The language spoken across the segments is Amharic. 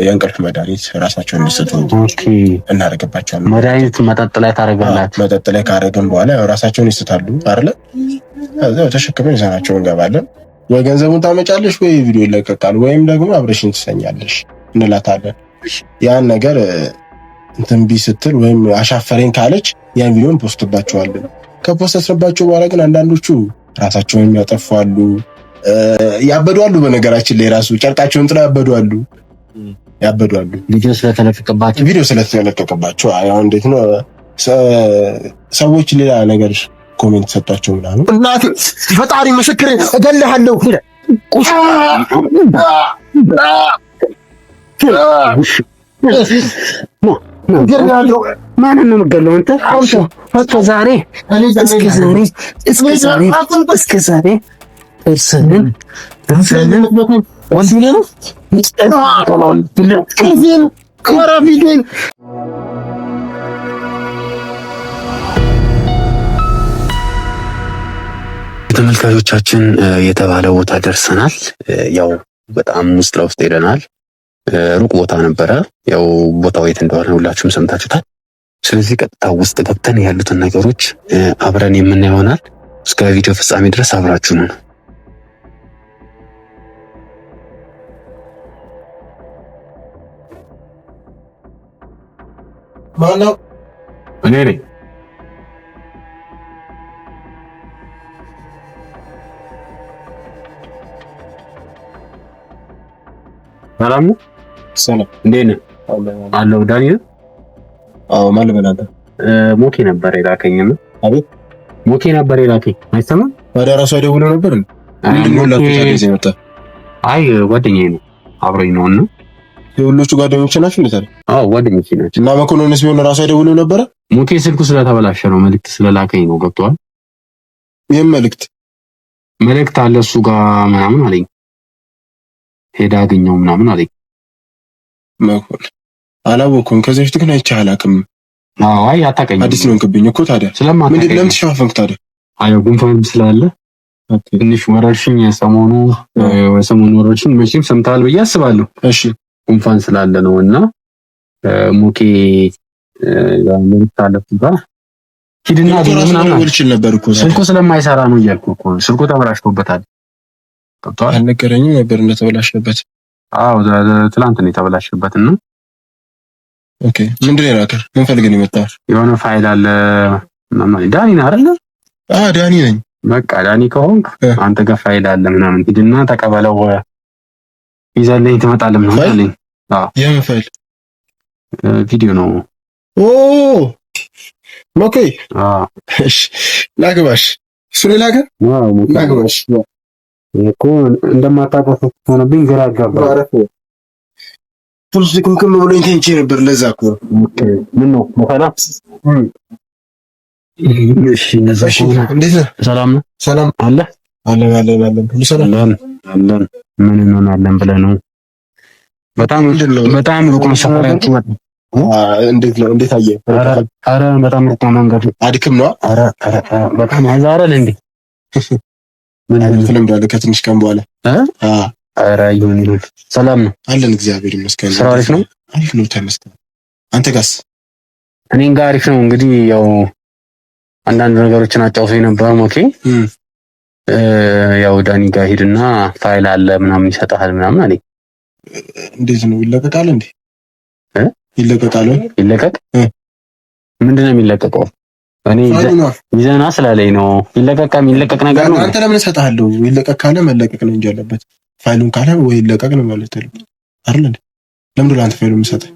የእንቅልፍ መድኃኒት ራሳቸውን እንዲስቱ እናደርግባቸዋለን። መድኃኒት መጠጥ ላይ ታደርጋላችሁ። መጠጥ ላይ ካደረግን በኋላ ያው ራሳቸውን ይስታሉ አይደለ? ከዛ ተሸክመን ይዘናቸው እንገባለን። ወይ ገንዘቡን ታመጫለሽ ወይ ቪዲዮ ይለቀቃል፣ ወይም ደግሞ አብረሽን ትሰኛለሽ እንላታለን። ያን ነገር እንትን ቢ ስትል ወይም አሻፈረኝ ካለች ያን ቪዲዮን post ባቸዋለን። ከ post ባቸው በኋላ ግን አንዳንዶቹ ራሳቸውን የሚያጠፉ አሉ፣ ያበዱ አሉ። በነገራችን ላይ ራሱ ጨርቃቸውን ጥለው ያበዱ አሉ ያበዱ አሉ። ቪዲዮ ስለተለቀቀባቸው ቪዲዮ ስለተለቀቀባቸው አሁን እንዴት ነው ሰዎች ሌላ ነገር comment ሰጧቸው ምናምን። እናቴ ፈጣሪ ምስክሬ እገልሃለሁ። ማንን ነው የምገለው? አንተ እስከ ዛሬ እስከ ዛሬ እስከ ዛሬ እስከ ዛሬ ጥርስህን ተመልካቾቻችን የተባለ ቦታ ደርሰናል። ያው በጣም ውስጥ ለውስጥ ሄደናል። ሩቅ ቦታ ነበረ። ያው ቦታው የት እንደሆነ ሁላችሁም ሰምታችሁታል። ስለዚህ ቀጥታ ውስጥ ገብተን ያሉትን ነገሮች አብረን የምናየው ይሆናል። እስከ ቪዲዮ ፍጻሜ ድረስ አብራችሁ ነው። ማነው? እኔ ነኝ። ሰላም ነው። ሰላም፣ እንዴት ነህ? አለሁ። ዳኒ ነህ? አዎ። ማን ልበል አንተ? ሞኬ ነበር የላከኝ። አቤት? ሞኬ ነበር የላከኝ። አይሰማም? ታዲያ ራሱ አይደውሎ ነበር እንዴ? ምንድን ነው ላኩት? ታዲያ የመጣ አይ ጓደኛዬ ነው፣ አብሮኝ ነው እና የሁሎቹ ጓደኞች ናቸው እንዴ ታዲያ? አዎ ጓደኞቼ ናቸው። እና መኮንንስ ቢሆን ራሱ አይደውሎ ነበረ? ሞኬ ስልኩ ስለተበላሸ ነው መልዕክት ስለላከኝ ነው። ገብቶሃል? ይህም መልዕክት መልዕክት አለ እሱ ጋር ምናምን አለኝ። ሄዳ አገኘው ምናምን አለኝ። መኮንን አላወኩም። ከዚህ በፊት ግን አይቼህ አላውቅም። አይ አታውቀኝም። አዲስ ነው እንክብኝ እኮ ታዲያ። ስለማታውቀኝ ምንድን ለምን ተሸፋፈንክ ታዲያ? አይ ጉንፋን ስላለ ትንሽ ወረርሽኝ ሰሞኑ ሰሞኑ ወረርሽኝ መቼም ሰምተሃል ብዬ አስባለሁ። እሺ ጉንፋን ስላለ ነው እና ሞኬ መልዕክት አለ እሱ ጋር ሂድና አገኘው ምናምን ደውል ይችል ነበር እኮ ስልኩ ስለማይሰራ ነው እያልኩ እኮ ስልኩ ተበላሽቶበታል። ገብቶሃል? አልነገረኝም ነበር እንደተበላሸበት። አዎ ትላንት ነው የተበላሸበት እና okay ምንድን ነው የላከህ? ምን ፈልገህ ነው የመጣኸው? የሆነ ፋይል አለ ምናምን። ዳኒ ነህ አይደለ? አዎ ዳኒ ነኝ። በቃ ዳኒ ከሆንክ አንተ ጋር ፋይል አለ ምናምን ሂድና ተቀበለው፣ ይዘህልኝ ትመጣለህ ምናምን አለኝ። አዎ የምን ፋይል? ቪዲዮ ነው። ኦ okay። አዎ እሺ ላግባሽ። እሱ ነው የላከህ? አዎ ላግባሽ እኮ እንደማታውቀው ሆነብኝ፣ ግራ አጋባኝ። ፖሊስ ድክምክም ብሎኝ ተኝቼ ነበር። ለዛ እኮ ምን ነው በሰላም? እሺ እንደዛ ከሆነ እንዴት ነህ? ሰላም ነው። ሰላም አለ አለን አለን አለን። ሁሉ ሰላም አለን አለን። ምን እንሆናለን ብለህ ነው? በጣም በጣም ሩቅ ነው ሰፈራችሁ። እንዴት ነው? እንዴት አየህ? ኧረ በጣም ሩቅ ነው መንገዱ። አድክም ነው። ኧረ ኧረ በጣም አዛረል እንዴ ምን ትለምዳለህ ከትንሽ ቀን በኋላ። ኧረ ይሁን ይሁን። ሰላም ነው አለን፣ እግዚአብሔር ይመስገን። ስራ አሪፍ ነው፣ አሪፍ ነው ተመስገን። አንተ ጋስ? እኔን ጋር አሪፍ ነው። እንግዲህ ያው አንዳንድ ነገሮችን አጫውቶኝ ነበር ሞኬ። ያው ዳኒ ጋር ሂድና ፋይል አለ ምናምን ይሰጥሃል ምናምን አለኝ። እንዴት ነው ይለቀቃል እንዴ? ይለቀቃል ወይ? ይለቀቅ? ምንድን ነው የሚለቀቀው? እኔ ይዘና ስላለኝ ነው። ይለቀቅ የሚለቀቅ ነገር ነው። አንተ ለምን እሰጥሃለሁ? ይለቀቅ ካለ መለቀቅ ነው እንጂ ያለበት ፋይሉን ካለ ወይ ይለቀቅ ነው ማለት ያለበት አይደል እንዴ? ለምንድን ነው አንተ ፋይሉን የምሰጥህ?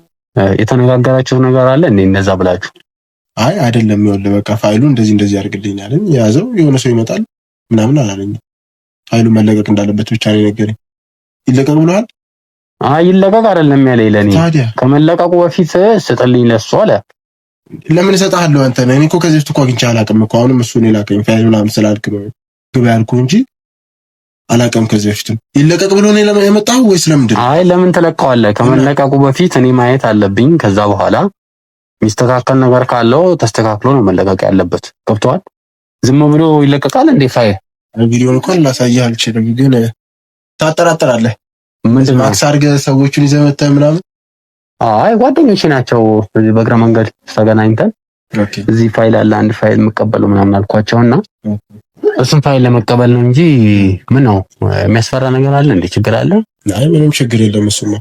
የተነጋገራችሁ ነገር አለ እንዴ? እንደዛ ብላችሁ? አይ አይደለም። ይኸውልህ በቃ ፋይሉ እንደዚህ እንደዚህ አድርግልኝ አለኝ። የያዘው የሆነ ሰው ይመጣል ምናምን አላለኝም። ፋይሉ መለቀቅ እንዳለበት ብቻ ነው የነገረኝ። ይለቀቅ ብለዋል? አይ ይለቀቅ አይደለም ያለኝ ለኔ። ከመለቀቁ በፊት ስጥልኝ ለሱ አለ። ለምን እሰጥሃለሁ? አንተ ነህ። እኔ እኮ ከዚህ በፊት እኮ አግኝቼ አላውቅም እኮ። አሁንም እሱ ነው የላከኝ ፋይል ምናምን ስላልክ ነው ግባ ያልኩህ እንጂ አላውቅም። ከዚህ በፊትም ይለቀቅ ብሎ ነው የመጣው ወይስ ለምንድን ነው? አይ ለምን ትለቀዋለህ? ከመለቀቁ በፊት እኔ ማየት አለብኝ። ከዛ በኋላ የሚስተካከል ነገር ካለው ተስተካክሎ ነው መለቀቅ ያለበት። ገብቶሃል? ዝም ብሎ ይለቀቃል እንዴ ፋይል? ቪዲዮን እንኳን ላሳይህ አልችልም፣ ግን ታጠራጥራለህ። ምንድን ነው ማክስ አድርገህ ሰዎቹን ይዘህ መተህ ምናምን? አይ ጓደኞቼ ናቸው። በእግረ መንገድ ተገናኝተን እዚህ ፋይል አለ አንድ ፋይል የምቀበለው ምናምን አልኳቸውና እሱን ፋይል ለመቀበል ነው እንጂ ምን ነው የሚያስፈራ ነገር አለ እንዴ? ችግር አለ? አይ ምንም ችግር የለም። እሱማ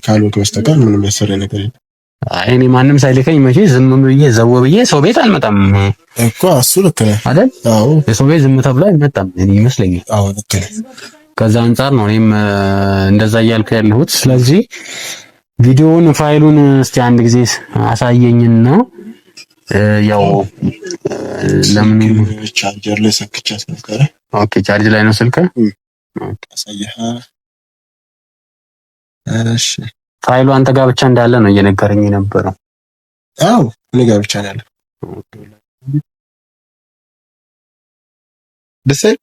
ካልሆንክ በስተቀር ምንም የሚያስፈራ ነገር የለም። አይ እኔ ማንም ሳይልከኝ መቼ ዝም ብዬ ዘው ብዬ ሰው ቤት አልመጣም እኮ። እሱ ልክ ነህ አይደል? አዎ የሰው ቤት ዝም ተብሎ አይመጣም እኔ ይመስለኛል። አዎ ልክ ነህ። ከዛ አንጻር ነው እኔም እንደዛ እያልኩ ያለሁት። ስለዚህ ቪዲዮውን ፋይሉን እስቲ አንድ ጊዜ አሳየኝና ያው ለምን ቻርጀር ላይ ሰክቻት ነበረ። okay charge ላይ ነው ስልክ። አሳየህ። እሺ ፋይሉ አንተ ጋር ብቻ እንዳለ ነው እየነገረኝ የነበረው። አዎ እኔ ጋር ብቻ ነው ያለው። ደስ አይልም?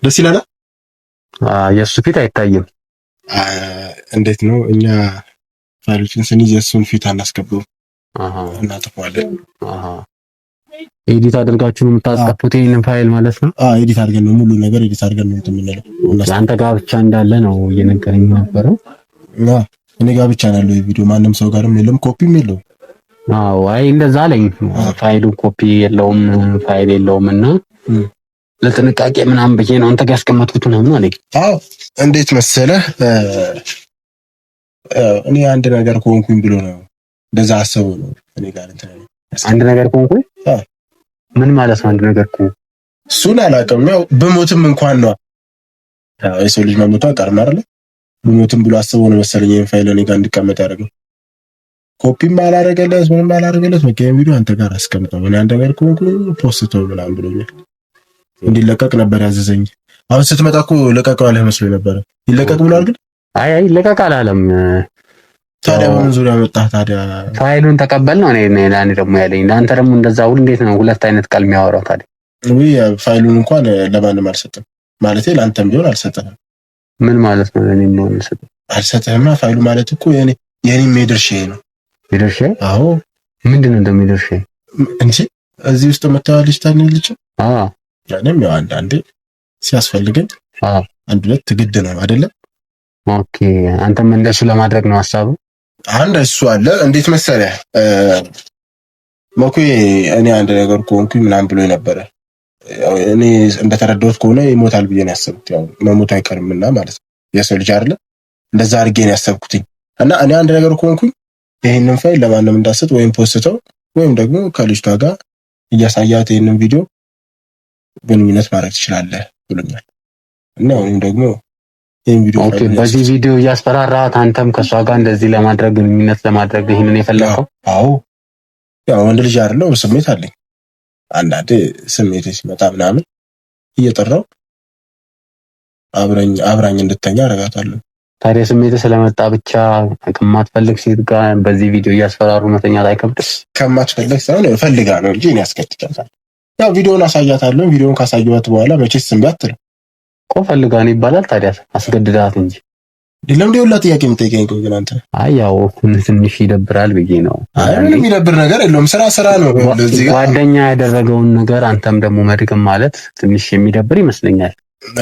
ደስ ይላል። የእሱ ፊት አይታይም። እንዴት ነው እኛ ፋይሎችን ስንይዝ የእሱን ፊት አናስገባውም፣ እናጥፈዋለን። edit አድርጋችሁ ነው የምታስቀፉት ይሄንን ፋይል ማለት ነው? አዎ edit አድርገን ነው ሙሉ ነገር edit አድርገን ነው እንትን የምንለው። አንተ ጋር ብቻ እንዳለ ነው እየነገረኝ የነበረው። እኔ ጋር ብቻ ነው ያለው ቪዲዮ፣ ማንም ሰው ጋርም የለም፣ ኮፒም የለውም። አዎ አይ እንደዛ አለኝ። ፋይሉ ኮፒ የለውም፣ ፋይል የለውም እና ለጥንቃቄ ምናምን ብዬ ነው አንተ ጋር ያስቀመጥኩት ምናምን አለኝ። አዎ እንዴት መሰለህ፣ እኔ አንድ ነገር ከሆንኩኝ ብሎ ነው እንደዛ አሰቡ ነው እኔ ጋር እንትን አንድ ነገር ከሆንኩኝ ምን ማለት ነው? አንድ ነገር ከሆንኩ እሱን አላውቅም። ያው ብሞትም እንኳን ነው የሰው ልጅ መሞቱ አይቀርም አይደለ? ብሞትም ብሎ አስበው ነው መሰለኝ ይሄን ፋይል እኔ ጋር እንዲቀመጥ ያደረገው። ኮፒም አላደረገለት ምንም አላደረገለት። በቃ ይሄን ቪዲዮ አንተ ጋር አስቀምጠው፣ እኔ አንድ ነገር ከሆንኩኝ post ተው ምናምን ብሎኛል። እንዲለቀቅ ነበር ያዘዘኝ። አሁን ስትመጣ እኮ ለቀቀው ያለህ መስሎኝ ነበረ። ይለቀቅ ብሏል ግን? አይ አይ ለቀቅ አላለም። ታዲያ በምን ዙሪያ መጣህ ታዲያ? ፋይሉን ተቀበል ነው እኔ ለእኔ ደግሞ ያለኝ። ለአንተ ደግሞ እንደዛ ሁሉ እንዴት ነው ሁለት አይነት ቃል የሚያወራው ታዲያ? ውይ ፋይሉን እንኳን ለማንም አልሰጥም ማለቴ ለአንተም ቢሆን አልሰጥህም። ምን ማለት ነው? ለእኔ ቢሆን አልሰጥህም? አልሰጥህማ። ፋይሉ ማለት እኮ የኔ የኔም የድርሻዬ ነው። የድርሻዬ? አዎ። ምንድን ነው እንደሚደርሻዬ እንጂ እዚህ ውስጥ መተዋል ልጅ ታኔ ልጅ። አዎ እኔም ያው አንዳንዴ ሲያስፈልገኝ አንድ ሁለት ግድ ነው አይደለም? okay አንተም እንደሱ ለማድረግ ነው ሀሳቡ። አንድ እሱ አለ። እንዴት መሰለህ መኩ እኔ አንድ ነገር ከሆንኩኝ ምናምን ብሎ ነበረ። እኔ እንደተረዳሁት ከሆነ ይሞታል ብዬ ነው ያሰብኩት። ያው መሞቱ አይቀርምና ማለት ነው የሰው ልጅ አይደለ? እንደዛ አድርጌ ነው ያሰብኩትኝ። እና እኔ አንድ ነገር ከሆንኩኝ ይህንን ፋይል ለማንም እንዳሰጥ ወይም ፖስተው ወይም ደግሞ ከልጅቷ ጋር እያሳያት ይህንን ቪዲዮ ግንኙነት ማድረግ ትችላለህ ብሎኛል። እና አሁንም ደግሞ ይሄን ቪዲዮ okay፣ በዚህ ቪዲዮ እያስፈራራት አንተም ከሷ ጋር እንደዚህ ለማድረግ ግንኙነት ለማድረግ ይሄንን የፈለከው? አዎ፣ ያው ወንድ ልጅ አይደለሁ፣ ስሜት አለኝ። አንዳንዴ ስሜት ሲመጣ ምናምን እየጠራው አብራኝ እንድተኛ አደርጋታለሁ። ታዲያ ስሜት ስለመጣ ብቻ ከማትፈልግ ሴት ጋር በዚህ ቪዲዮ እያስፈራሩ መተኛት አይከብድም? ከማትፈልግ ሳይሆን ፈልጋ ነው እንጂ እኔ አስገድጃታለሁ። ያው ቪዲዮውን አሳያታለሁ። ቪዲዮውን ካሳየኋት በኋላ መቼስ ዝም አትልም እኮ። ፈልጋ ነው ይባላል። ታዲያ አስገድዳት እንጂ ለምንድን ነው ጥያቄ የምጠይቀኝ? ቆይ ግን አንተ አይ ያው ትንሽ ይደብራል ብዬ ነው። አይ ምንም የሚደብር ነገር የለውም። ስራ ስራ ነው። ጓደኛ ያደረገውን ነገር አንተም ደግሞ መድገም ማለት ትንሽ የሚደብር ይመስለኛል።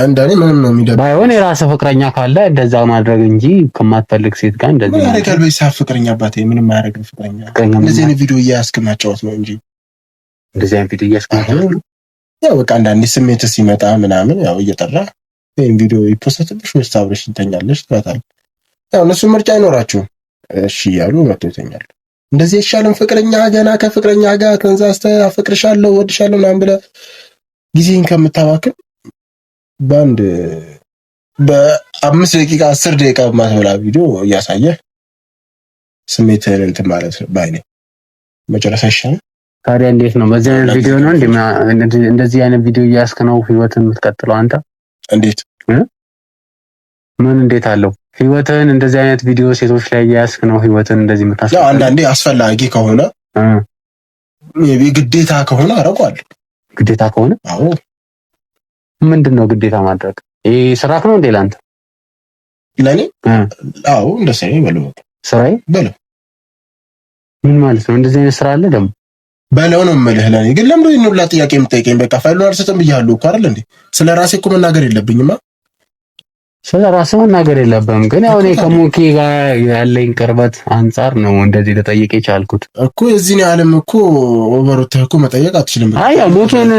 እንደኔ ምንም ነው የሚደብር ባይሆን የራስህ ፍቅረኛ ካለ እንደዛ ማድረግ እንጂ ከማትፈልግ ሴት ጋር እንደዚህ ምን ያደርጋል? በዚህ ሰዓት ፍቅረኛ አባቴ ምንም አያደርግም። ፍቅረኛ እንደዚህ አይነት ቪዲዮ እያያዝክ ማጫወት ነው እንጂ እንደዚህ አይነት ቪዲዮ እያያዝክ ማጫወት ያው በቃ አንዳንዴ ስሜት ሲመጣ ምናምን ያው እየጠራ ይሄን ቪዲዮ ይፖስትልሽ ወይስ አብረሽ እንተኛለሽ ትላታለህ። ያው እነሱ ምርጫ አይኖራቸውም። እሺ እያሉ መጥተው ይተኛሉ። እንደዚህ አይሻልም? ፍቅረኛ ገና ከፍቅረኛ ጋር ተንዛዝተህ አፈቅርሻለሁ እወድሻለሁ ምናምን ብለህ ጊዜህን ከምታባክን በአንድ በ5 ደቂቃ 10 ደቂቃ ማትበላ ቪዲዮ እያሳየህ ስሜትህን እንትን ማለት ነው ባይኔ መጨረስ አይሻልም? ታዲያ እንዴት ነው? በዚህ አይነት ቪዲዮ ነው እንደዚህ አይነት ቪዲዮ እያስክ ነው ህይወትን የምትቀጥለው አንተ? እንዴት ምን እንዴት አለው? ህይወትን እንደዚህ አይነት ቪዲዮ ሴቶች ላይ እያስክ ነው ህይወትን እንደዚህ የምታስቀጥለው? ያው አንዳንዴ አስፈላጊ ከሆነ ግዴታ ከሆነ አደርገዋለሁ። ግዴታ ከሆነ አዎ። ምንድን ነው ግዴታ ማድረግ? ይሄ ስራክ ነው እንዴ ላንተ? ለእኔ አዎ እንደ ስራዬ በለው። ስራዬ በለው ምን ማለት ነው? እንደዚህ አይነት ስራ አለ ደግሞ በለው ነው የምልህ። ለእኔ ግን ለምንድን ነው ሁላ ጥያቄ የምጠይቀኝ? በቃ ፋይሉን አልሰጥም ብያለሁ እኮ አይደል እንዴ? ስለ ራሴ እኮ መናገር የለብኝማ። ስለ ራስህ መናገር የለብህም፣ ግን ያው እኔ ከሞኬ ጋር ያለኝ ቅርበት አንጻር ነው እንደዚህ ልጠይቅ የቻልኩት እኮ። የዚህን ያህልም እኮ over ወተህ እኮ መጠየቅ አትችልም። አይ ያው ሞኬን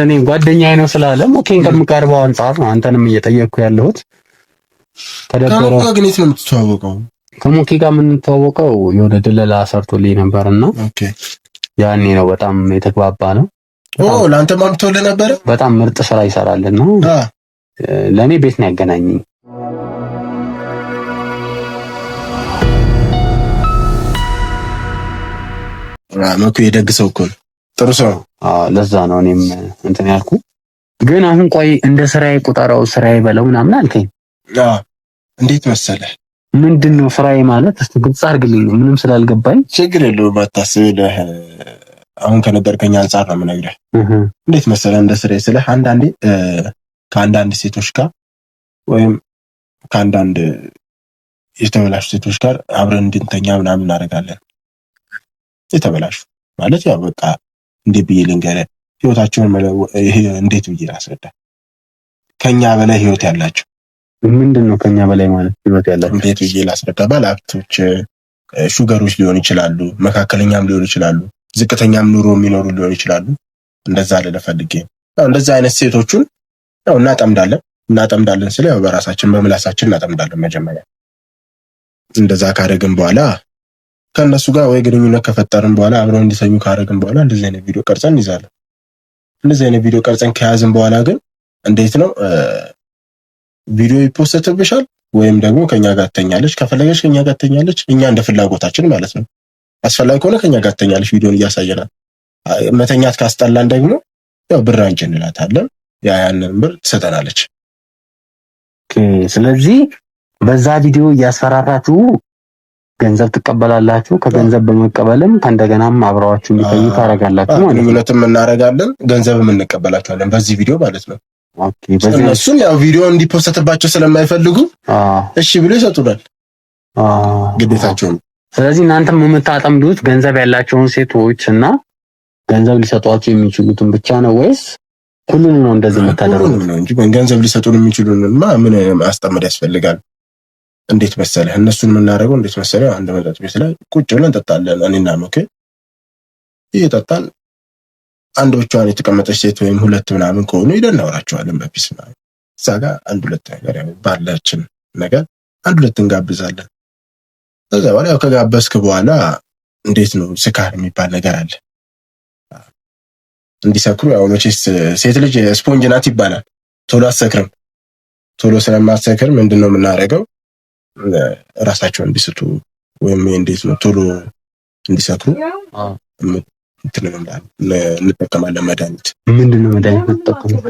እኔ ጓደኛዬ ነው ስላለ ሞኬን ከምቀርበው አንጻር ነው አንተንም እየጠየቅኩ ያለሁት። ተደበረ ግን የት ነው የምትተዋወቀው? ከሞኬ ጋር የምንተዋወቀው የሆነ ድለላ ሰርቶልኝ ነበርና okay፣ ያኔ ነው በጣም የተግባባ ነው። ኦ ለአንተ ማምቶልህ ነበረ። በጣም ምርጥ ስራ ይሰራልና ለእኔ ቤት ነው ያገናኘኝ። መኩ የደግ ሰው እኮ ነው፣ ጥሩ ሰው። ለዛ ነው እኔም እንትን ያልኩ። ግን አሁን ቆይ እንደ ስራዬ ቁጠረው፣ ስራዬ በለው ምናምን አልከኝ። እንዴት መሰለህ? ምንድን ነው ስራዬ ማለት? እስቲ ግልጽ አድርግልኝ፣ ምንም ስላልገባኝ። ችግር የለውም አታስብ። አሁን ከነገርከኝ አንጻር ነው የምነግርህ። እንዴት መሰለህ እንደ ስራዬ ስልህ አንዳንዴ ከአንዳንድ ሴቶች ጋር ወይም ከአንዳንድ የተበላሹ ሴቶች ጋር አብረን እንድንተኛ ምናምን እናደርጋለን። የተበላሹ ማለት ያው በቃ እንዴት ብዬ ልንገርህ፣ ህይወታቸውን እንዴት ብዬ ላስረዳ? ከኛ በላይ ህይወት ያላቸው ምንድን ነው ከኛ በላይ ማለት ህይወት ያላቸው እንዴት ብዬ ላስረዳ? ባለሀብቶች፣ ሹገሮች ሊሆን ይችላሉ፣ መካከለኛም ሊሆን ይችላሉ፣ ዝቅተኛም ኑሮ የሚኖሩ ሊሆን ይችላሉ። እንደዛ ልልህ ፈልጌ እንደዛ አይነት ሴቶቹን ያው እናጠምዳለን። እናጠምዳለን ስለ ያው በራሳችን በምላሳችን እናጠምዳለን። መጀመሪያ እንደዛ ካደረግን በኋላ ከእነሱ ጋር ወይ ግንኙነት ከፈጠርን በኋላ አብረው እንዲተኙ ካደረግን በኋላ እንደዚህ አይነት ቪዲዮ ቀርጸን እንይዛለን። እንደዚህ አይነት ቪዲዮ ቀርጸን ከያዝን በኋላ ግን እንዴት ነው ቪዲዮ ይፖስትብሻል ወይም ደግሞ ከኛ ጋር ትተኛለች። ከፈለገች ከኛ ጋር ትተኛለች፣ እኛ እንደ ፍላጎታችን ማለት ነው። አስፈላጊ ከሆነ ከኛ ጋር ትተኛለች፣ ቪዲዮን እያሳየናል። መተኛት ካስጠላን ደግሞ ያው ብር አንቺ እንላታለን። ያንን ብር ትሰጠናለች። ስለዚህ በዛ ቪዲዮ እያስፈራራችሁ ገንዘብ ትቀበላላችሁ። ከገንዘብ በመቀበልም ከእንደገናም አብረዋችሁ እንዲተኙ ታደርጋላችሁ ማለት ነው። ግንኙነትም እናደርጋለን፣ ገንዘብም እንቀበላችኋለን በዚህ ቪዲዮ ማለት ነው። okay፣ እነሱም ያው ቪዲዮ እንዲፖስትባቸው ስለማይፈልጉ እሺ ብሎ ይሰጡናል፣ ግዴታቸው ነው። ስለዚህ እናንተም የምታጠምዱት ገንዘብ ያላቸውን ሴቶች እና ገንዘብ ሊሰጧቸው የሚችሉትን ብቻ ነው ወይስ ሁሉንም ነው እንደዚህ የምታደርጉት? ነው እንጂ ገንዘብ ሊሰጡን የሚችሉንማ ምን ማስጠመድ ያስፈልጋል? እንዴት መሰለህ እነሱን የምናደርገው እንዴት መሰለህ፣ አንድ መጠጥ ቤት ላይ ቁጭ ብለን እንጠጣለን። እኔና ሞኬ እየጠጣን አንድ ብቻዋን የተቀመጠች ሴት ወይም ሁለት ምናምን ከሆኑ ሄደን እናወራቸዋለን በ peace ምናምን። እዛ ጋር አንድ ሁለት ነገር ያው ባላችን ነገር አንድ ሁለት እንጋብዛለን። ከዛ በኋላ ያው ከጋበዝክ በኋላ እንዴት ነው ስካር የሚባል ነገር አለ። እንዲሰክሩ ያው መቼስ ሴት ልጅ ስፖንጅ ናት ይባላል። ቶሎ አትሰክርም። ቶሎ ስለማትሰክር ምንድን ነው የምናደርገው? ራሳቸውን እንዲስቱ ወይም እንዴት ነው ቶሎ እንዲሰክሩ እንጠቀማለን። መድኃኒት ምንድን ነው መድኃኒት የምትጠቀሙት?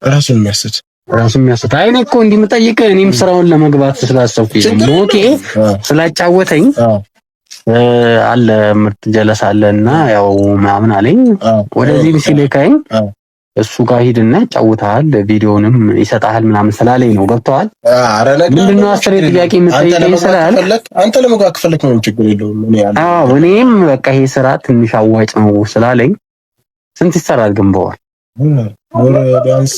ራሱን የሚያስት ራሱን የሚያስት። አይ እኔ እኮ እንዲህ የምጠይቅህ እኔም ስራውን ለመግባት ስላሰብኩኝ ሞኬ ስላጫወተኝ አለ ምርጥ ጀለስ አለ እና ያው ምናምን አለኝ። ወደዚህም ሲልከኝ እሱ ጋር ሂድና ያጫውትሃል፣ ቪዲዮንም ይሰጣል ምናምን ስላለኝ ነው። ገብተዋል። ምንድነው አስሬ ጥያቄ የምጠይቀኝ ስላል አንተ ለመግባት ከፈለክ ምንም ችግር የለውም። አዎ እኔም በቃ ይሄ ስራ ትንሽ አዋጭ ነው ስላለኝ። ስንት ይሰራል ግን በወር? ቢያንስ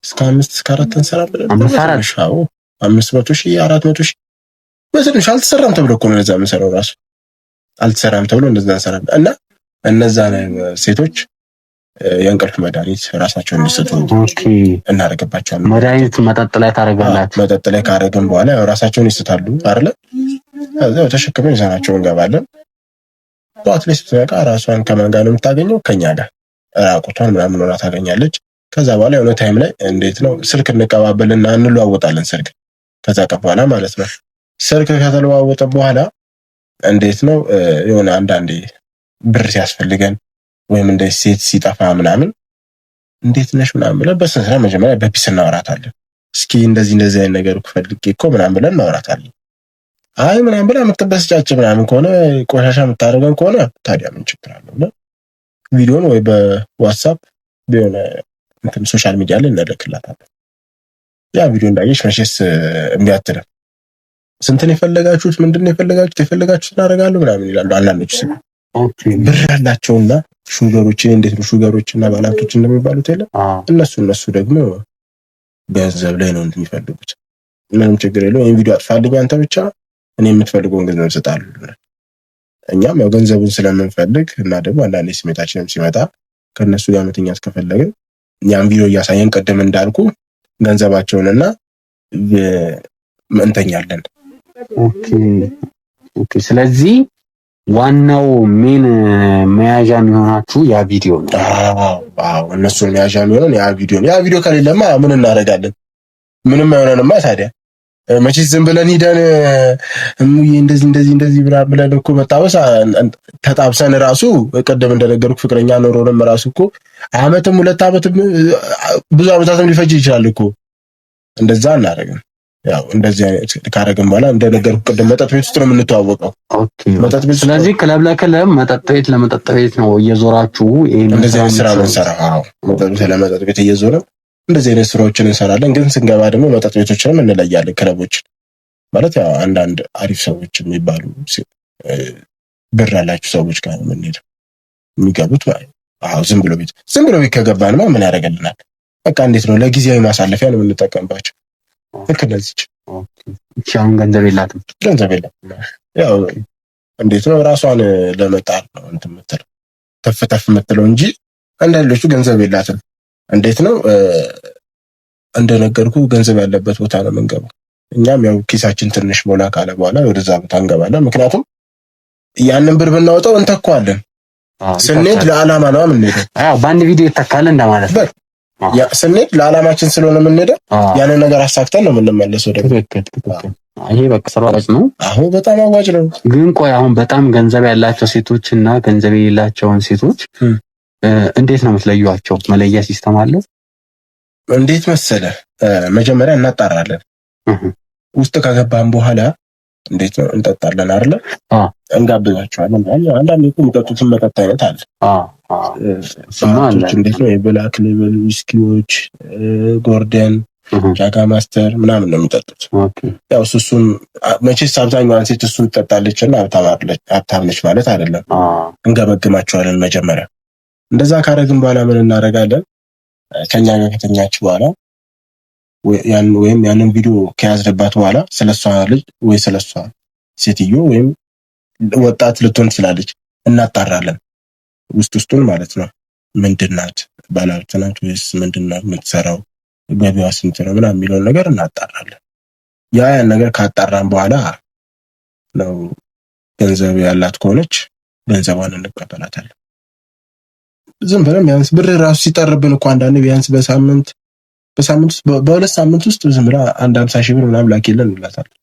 እስከ 5 እስከ 4 እንሰራለን። 500 ሺህ 400 ሺህ በትንሽ አልተሰራም ተብሎ እኮ ነው እንደዛ የምንሰራው። ራሱ አልተሰራም ተብሎ እንደዛ እንሰራለን። እና እነዛ ሴቶች የእንቅልፍ መድኃኒት ራሳቸውን እንዲስቱ እናደርግባቸዋለን። መድኃኒት መጠጥ ላይ ታደርጋላችሁ። መጠጥ ላይ ካደረግን በኋላ ያው ራሳቸውን ይስታሉ አይደለ? ከዛ ተሸክመን ይዘናቸው እንገባለን። ጠዋት ላይ ስትነቃ ራሷን ከማን ጋር ነው የምታገኘው? ከኛ ጋር ራቁቷን ምናምን ሆና ታገኛለች። ከዛ በኋላ የሆነ time ላይ እንዴት ነው ስልክ እንቀባበልና እንለዋወጣለን ስልክ። ከዛ ቀን በኋላ ማለት ነው ስልክ ከተለዋወጠ በኋላ እንዴት ነው የሆነ አንዳንዴ ብር ሲያስፈልገን ወይም እንደ ሴት ሲጠፋ ምናምን እንዴት ነሽ ምናምን ብለን በስነ ስርዓት መጀመሪያ በ peace እናወራታለን። እስኪ እንደዚህ እንደዚህ አይነት ነገር ፈልጌ እኮ ምናምን ብለን እናወራታለን። አይ ምናምን ብላ የምትበስጫጭ ምናምን ከሆነ ቆሻሻ የምታደርገን ከሆነ ታዲያ ምን ችግር አለው? እና ቪዲዮን ወይ በዋትሳፕ ቢሆን እንትን social media ላይ እንልክላታለን። ያ ቪዲዮ እንዳየች መቼስ እምቢ አትልም። ስንትን የፈለጋችሁት ምንድን ነው የፈለጋችሁት የፈለጋችሁት እናደርጋለሁ ምናምን ይላሉ። አንዳንዶች ብር ያላቸውና sugar ኦች እንዴት ነው sugar ኦች እና ባለሀብቶች እንደሚባሉት የለም፣ እነሱ ደግሞ ገንዘብ ላይ ነው የሚፈልጉት። ምንም ችግር የለውም፣ ይሄን ቪዲዮ አጥፋልኝ አንተ ብቻ፣ እኔ የምትፈልገውን ገንዘብ እሰጥሃለሁ። እኛም ያው ገንዘቡን ስለምንፈልግ እና ደግሞ አንዳንዴ ስሜታችንም ሲመጣ ከእነሱ ጋር መተኛት ከፈለግን ያን ቪዲዮ እያሳየን ቅድም እንዳልኩ ገንዘባቸውንና እንተኛለን። Okay okay። ስለዚህ ዋናው main መያዣ የሚሆናችሁ ያ ቪዲዮ ነው። አዎ አዎ፣ እነሱን መያዣ የሚሆነን ያ ቪዲዮ ነው። ያ ቪዲዮ ከሌለማ ምን እናደርጋለን? ምንም አይሆነንማ። ታዲያ መቼስ ዝም ብለን ሂደን እሙዬ እንደዚህ እንደዚህ እንደዚህ ብለን እኮ መጣበስ ተጣብሰን ራሱ ቅድም እንደነገርኩ ፍቅረኛ ኖሮንም ራሱ እኮ አመትም ሁለት አመትም ብዙ አመታትም ሊፈጅ ይችላል እኮ። እንደዛ አናደርግም። ያው እንደዚህ አይነት ካደረግን በኋላ እንደነገርኩ ቅድም መጠጥ ቤት ውስጥ ነው የምንተዋወቀው። Okay። መጠጥ ቤት። ስለዚህ ክለብ ለክለብ፣ መጠጥ ቤት ለመጠጥ ቤት ነው እየዞራችሁ ይሄን እንደዚህ አይነት ስራ ነው የምንሰራው። አዎ፣ መጠጥ ቤት ለመጠጥ ቤት እየዞረ እንደዚህ አይነት ስራዎችን እንሰራለን። ግን ስንገባ ደግሞ መጠጥ ቤቶችንም እንለያለን፣ ክለቦችን ማለት ያው አንዳንድ አሪፍ ሰዎች የሚባሉ ብር ያላቸው ሰዎች ጋር ነው የምንሄደው የሚገቡት ማለት ነው። አዎ፣ ዝም ብሎ ቤት ከገባንማ ምን ያደርግልናል? በቃ እንዴት ነው ለጊዜያዊ ማሳለፊያ ነው የምንጠቀምባቸው። ልክ እንደዚች እቺ አሁን ገንዘብ የላትም። ገንዘብ የለም። ያው እንዴት ነው ራሷን ለመጣል ነው እንትን የምትለው፣ ተፍ ተፍ የምትለው እንጂ አንዳንዶቹ ገንዘብ የላትም። እንዴት ነው እንደነገርኩ ገንዘብ ያለበት ቦታ ነው የምንገባው። እኛም ያው ኪሳችን ትንሽ ሞላ ካለ በኋላ ወደዛ ቦታ እንገባለን። ምክንያቱም ያንን ብር ብናወጣው እንተኳለን። ስንሄድ ለዓላማ ነው የምንሄደው። አዎ፣ በአንድ ቪዲዮ ይተካል እንደማለት ነው። ስንሄድ ለዓላማችን ስለሆነ የምንሄደው ያንን ነገር አሳክተን ነው የምንመለሰው። ደግሞ ትክክል ትክክል። ይሄ በቃ ስራ አዋጭ ነው። አሁን በጣም አዋጭ ነው። ግን ቆይ፣ አሁን በጣም ገንዘብ ያላቸው ሴቶች እና ገንዘብ የሌላቸውን ሴቶች እንዴት ነው የምትለዩዋቸው? መለያ system አለው? እንዴት መሰለ፣ መጀመሪያ እናጣራለን። ውስጥ ከገባን በኋላ እንዴት ነው እንጠጣለን አይደለ? እንጋብዛቸዋለን። አንዳንድ እኮ የሚጠጡትን መጠጥ አይነት አለ። ሰዎች እንዴት ነው የ Black Label ዊስኪዎች፣ ጎርደን፣ Jägermeister ምናምን ነው የሚጠጡት። ያው እሱን መቼስ አብዛኛዋን ሴት እሱን ትጠጣለች እና ሀብታም ነች ማለት አይደለም። እንገመግማቸዋለን መጀመሪያ። እንደዛ ካደረግን በኋላ ምን እናደርጋለን? ከኛ ጋር ከተኛች በኋላ ወይም ያንን ቪዲዮ ከያዝንባት በኋላ ስለሷ ልጅ ወይ ስለሷ ሴትዮ ወይም ወጣት ልትሆን ትችላለች፣ እናጣራለን። ውስጥ ውስጡን ማለት ነው። ምንድናት? ባለሀብት ናት ወይስ ምንድናት የምትሰራው? ገቢዋ ስንት ነው? ምናምን የሚለውን ነገር እናጣራለን። ያን ነገር ካጣራን በኋላ ነው ገንዘብ ያላት ከሆነች ገንዘቧን እንቀበላታለን። ዝም ብለን ቢያንስ ብር ራሱ ሲጠርብን እኮ አንዳንዴ ቢያንስ በሳምንት ውስጥ፣ በ2 ሳምንት ውስጥ ዝም ብላ አንድ 50,000 ብር ምናምን ላኪልን እንላታለን።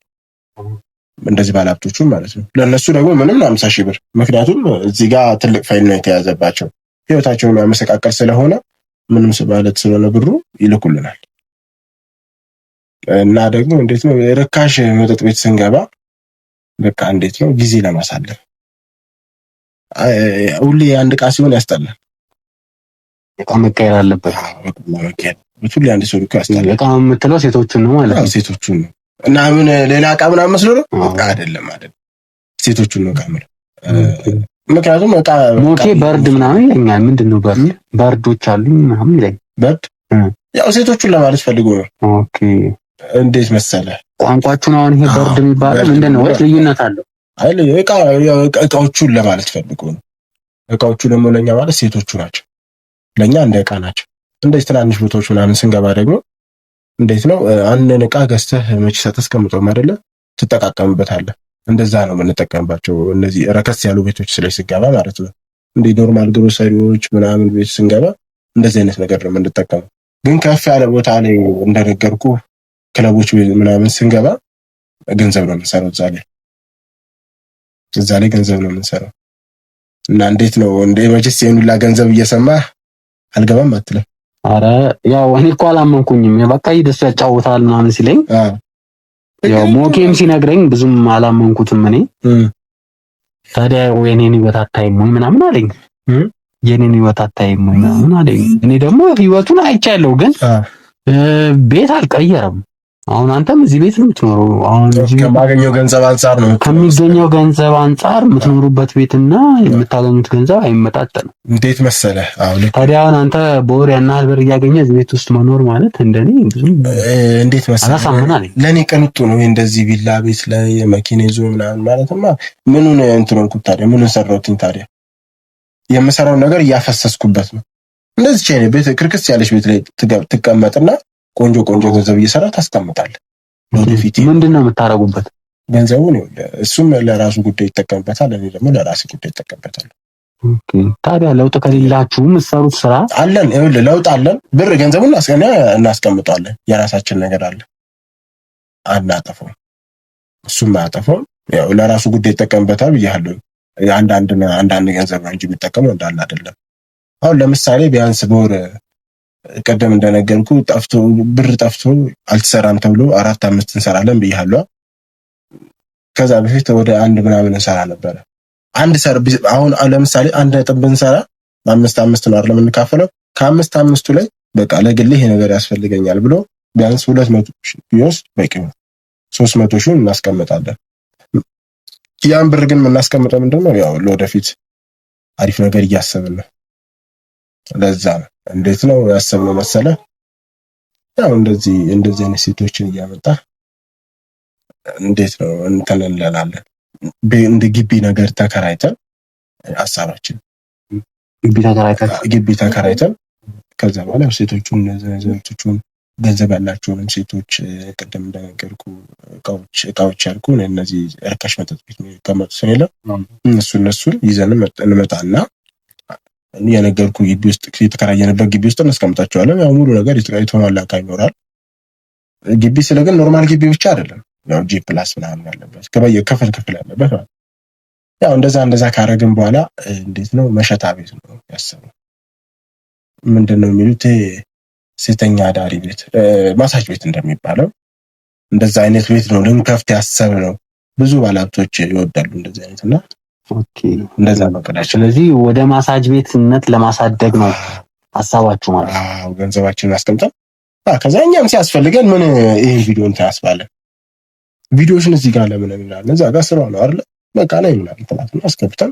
እንደዚህ ባለሀብቶቹ ማለት ነው። ለእነሱ ደግሞ ምንም ነው 50,000 ብር፣ ምክንያቱም እዚህ ጋር ትልቅ ፋይል ነው የተያዘባቸው፣ ህይወታቸውን ያመሰቃቀል ስለሆነ ምንም ማለት ስለሆነ ብሩ ይልኩልናል። እና ደግሞ እንዴት ነው ርካሽ መጠጥ ቤት ስንገባ በቃ እንዴት ነው ጊዜ ለማሳለፍ፣ ሁሌ አንድ ዕቃ ሲሆን ያስጠላል። እቃ መቀየር አለበት። ሁሌ አንድ ሰው እኮ ያስጠላል። እቃ የምትለው ሴቶቹን ነው ማለት ነው? ሴቶቹን ነው። እና ምን ሌላ እቃ ምናምን መስሎ ነው? አይደለም አይደለም፣ ሴቶቹን ነው እቃ የምለው። ምክንያቱም እቃ ሞኬ bird ምናምን ይለኛል። ምንድን ነው bird? Bird ኦች አሉኝ ምናምን ይለኛል። Bird ያው ሴቶቹን ለማለት ፈልጎ ነው። Okay። እንዴት መሰለ ቋንቋችሁን አሁን ይሄ bird የሚባለው ምንድን ነው? ወይስ ልዩነት አለው? አይ፣ እቃ እቃዎቹን ለማለት ፈልጎ ነው። እቃዎቹ ደግሞ ለኛ ማለት ሴቶቹ ናቸው። ለኛ እንደ እቃ ናቸው። እንደዚህ ትናንሽ ቦታዎች ምናምን ስንገባ ደግሞ እንዴት ነው አንድን እቃ ገዝተህ መቼስ አታስቀምጠውም አይደለ? ትጠቃቀምበታለህ። እንደዛ ነው የምንጠቀምባቸው። እነዚህ ረከስ ያሉ ቤቶች ስለ ስንገባ ማለት ነው። እንደ normal ግሮሰሪዎች ምናምን ቤት ስንገባ እንደዚህ አይነት ነገር ነው የምንጠቀመው። ግን ከፍ ያለ ቦታ ላይ እንደነገርኩ ክለቦች ምናምን ስንገባ ገንዘብ ነው የምንሰራው። እዛ ላይ ገንዘብ ነው የምንሰራው። እና እንዴት ነው እንደ መቼስ ይሄን ሁላ ገንዘብ እየሰማህ አልገባም አትልም። አረ ያው እኔ እኮ አላመንኩኝም። በቃ ደስ ያጫውታል ምናምን ሲለኝ፣ ያው ሞኬም ሲነግረኝ ብዙም አላመንኩትም። እኔ ታዲያ የኔን ህይወት አታይም ወይ ምናምን አለኝ። የኔን ህይወት አታይም ወይ ምናምን አለኝ። እኔ ደግሞ ህይወቱን አይቻለሁ፣ ግን ቤት አልቀየረም። አሁን አንተም እዚህ ቤት ነው የምትኖረው። አሁን ከማገኘው ገንዘብ አንጻር ነው ከሚገኘው ገንዘብ አንጻር የምትኖሩበት ቤትና የምታገኙት ገንዘብ አይመጣጠንም። እንዴት መሰለህ? አሁን ታዲያ አሁን አንተ በወር ያን ያህል ብር እያገኘህ እዚህ ቤት ውስጥ መኖር ማለት እንደኔ ብዙም እንዴት መሰለህ አላሳምናለኝ። ለኔ ቅንጡ ነው እንደዚህ ቪላ ቤት ላይ መኪና ይዞ ምናምን ማለትማ ምኑን እንትን ሆንኩት ታዲያ? ምኑን ሰራሁትኝ ታዲያ? የምሰራውን ነገር እያፈሰስኩበት ነው። እንደዚህ ቤት ክርክስ ያለች ቤት ላይ ትቀመጥና ቆንጆ ቆንጆ ገንዘብ እየሰራ ታስቀምጣለህ። ወደፊት ምንድን ነው የምታደርጉበት? ገንዘቡን እሱም ለራሱ ጉዳይ ይጠቀምበታል፣ እኔ ደግሞ ለራሴ ጉዳይ ይጠቀምበታል። Okay። ታዲያ ለውጥ ከሌላችሁ የምትሰሩት ስራ አለን፣ ይኸውልህ ለውጥ አለን። ብር ገንዘቡን እናስቀምጠዋለን። የራሳችን ነገር አለ፣ አናጠፋውም። እሱም አያጠፋውም። ያው ለራሱ ጉዳይ ይጠቀምበታል ብያለሁ። አንዳንድ አንዳንድ ገንዘብ ነው እንጂ የሚጠቀመው እንዳለ አይደለም። አሁን ለምሳሌ ቢያንስ በወር ቀደም እንደነገርኩ ጠፍቶ ብር ጠፍቶ አልተሰራም ተብሎ 4 5 እንሰራለን ብያለሁ። ከዛ በፊት ወደ አንድ ምናምን እንሰራ ነበረ። አንድ ሰር አሁን ለምሳሌ 1 ነጥብ ብንሰራ 5 5 ነው አይደል የምንካፈለው። ከ5 5ቱ ላይ በቃ ለግል ይሄ ነገር ያስፈልገኛል ብሎ ቢያንስ 200,000 ቢወስድ በቂ ነው። 300,000 እናስቀምጣለን። ያን ብር ግን የምናስቀምጠው ምንድን ነው ያው ለወደፊት አሪፍ ነገር እያሰብን ነው። ለዛ ነው እንዴት ነው ያሰብነው መሰለ፣ ያው እንደዚህ እንደዚህ አይነት ሴቶችን እያመጣ እንዴት ነው እንትን እንላለን። እንደ ግቢ ነገር ተከራይተን ሀሳባችን ግቢ ተከራይተን ከዛ በኋላ ሴቶቹን ሴቶቹን ገንዘብ ያላቸውንም ሴቶች ቅድም እንደነገርኩ እቃዎች ያልኩ እነዚህ እርካሽ መጠጥ ቤት የሚቀመጡትን የለም እነሱን ይዘን እንመጣና የነገርኩ ግቢ ውስጥ የተከራየንበት ግቢ ውስጥ እናስቀምጣቸዋለን። ያው ሙሉ ነገር የተሟላ እቃ ይኖራል። ግቢ ስለ ግን normal ግቢ ብቻ አይደለም። ያው G plus ምናምን ያለበት ከበየ ክፍል ክፍል ያለበት ማለት ያው እንደዛ እንደዛ ካረግን በኋላ እንዴት ነው መሸታ ቤት ነው ያሰብነው። ምንድን ነው የሚሉት ሴተኛ አዳሪ ቤት ማሳጅ ቤት እንደሚባለው እንደዛ አይነት ቤት ነው ልንከፍት ያሰብነው። ብዙ ባለሀብቶች ይወዳሉ እንደዚህ አይነት እና Okay፣ እንደዛ ነው እቅዳችን። ስለዚህ ወደ ማሳጅ ቤትነት ለማሳደግ ነው ሀሳባችሁ ማለት ነው። አዎ ገንዘባችንን አስቀምጠን ከዛ እኛም ሲያስፈልገን ምን ይሄን ቪዲዮ እንትን ያስባለን ቪዲዮሽን እዚህ ጋር ለምን እንላለን፣ እዛ ጋር ስራው ነው አይደለ? በቃ ላይ ምናምን ትላትና አስገብተን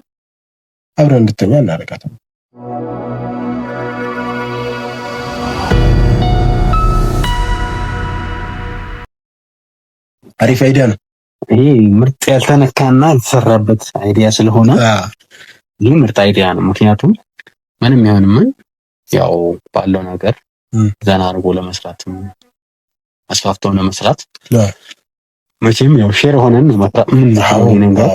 አብረን እንድተኛ እናደርጋታለን። አሪፍ idea ነው። ይሄ ምርጥ ያልተነካና ያልተሰራበት idea ስለሆነ ይህ ምርጥ idea ነው። ምክንያቱም ምንም ይሁን ምን ያው ባለው ነገር ዘና አድርጎ ለመስራት አስፋፍተው ለመስራት መቼም ያው share ሆነን ነው መስራት የምንችለው። ይሄ ነገር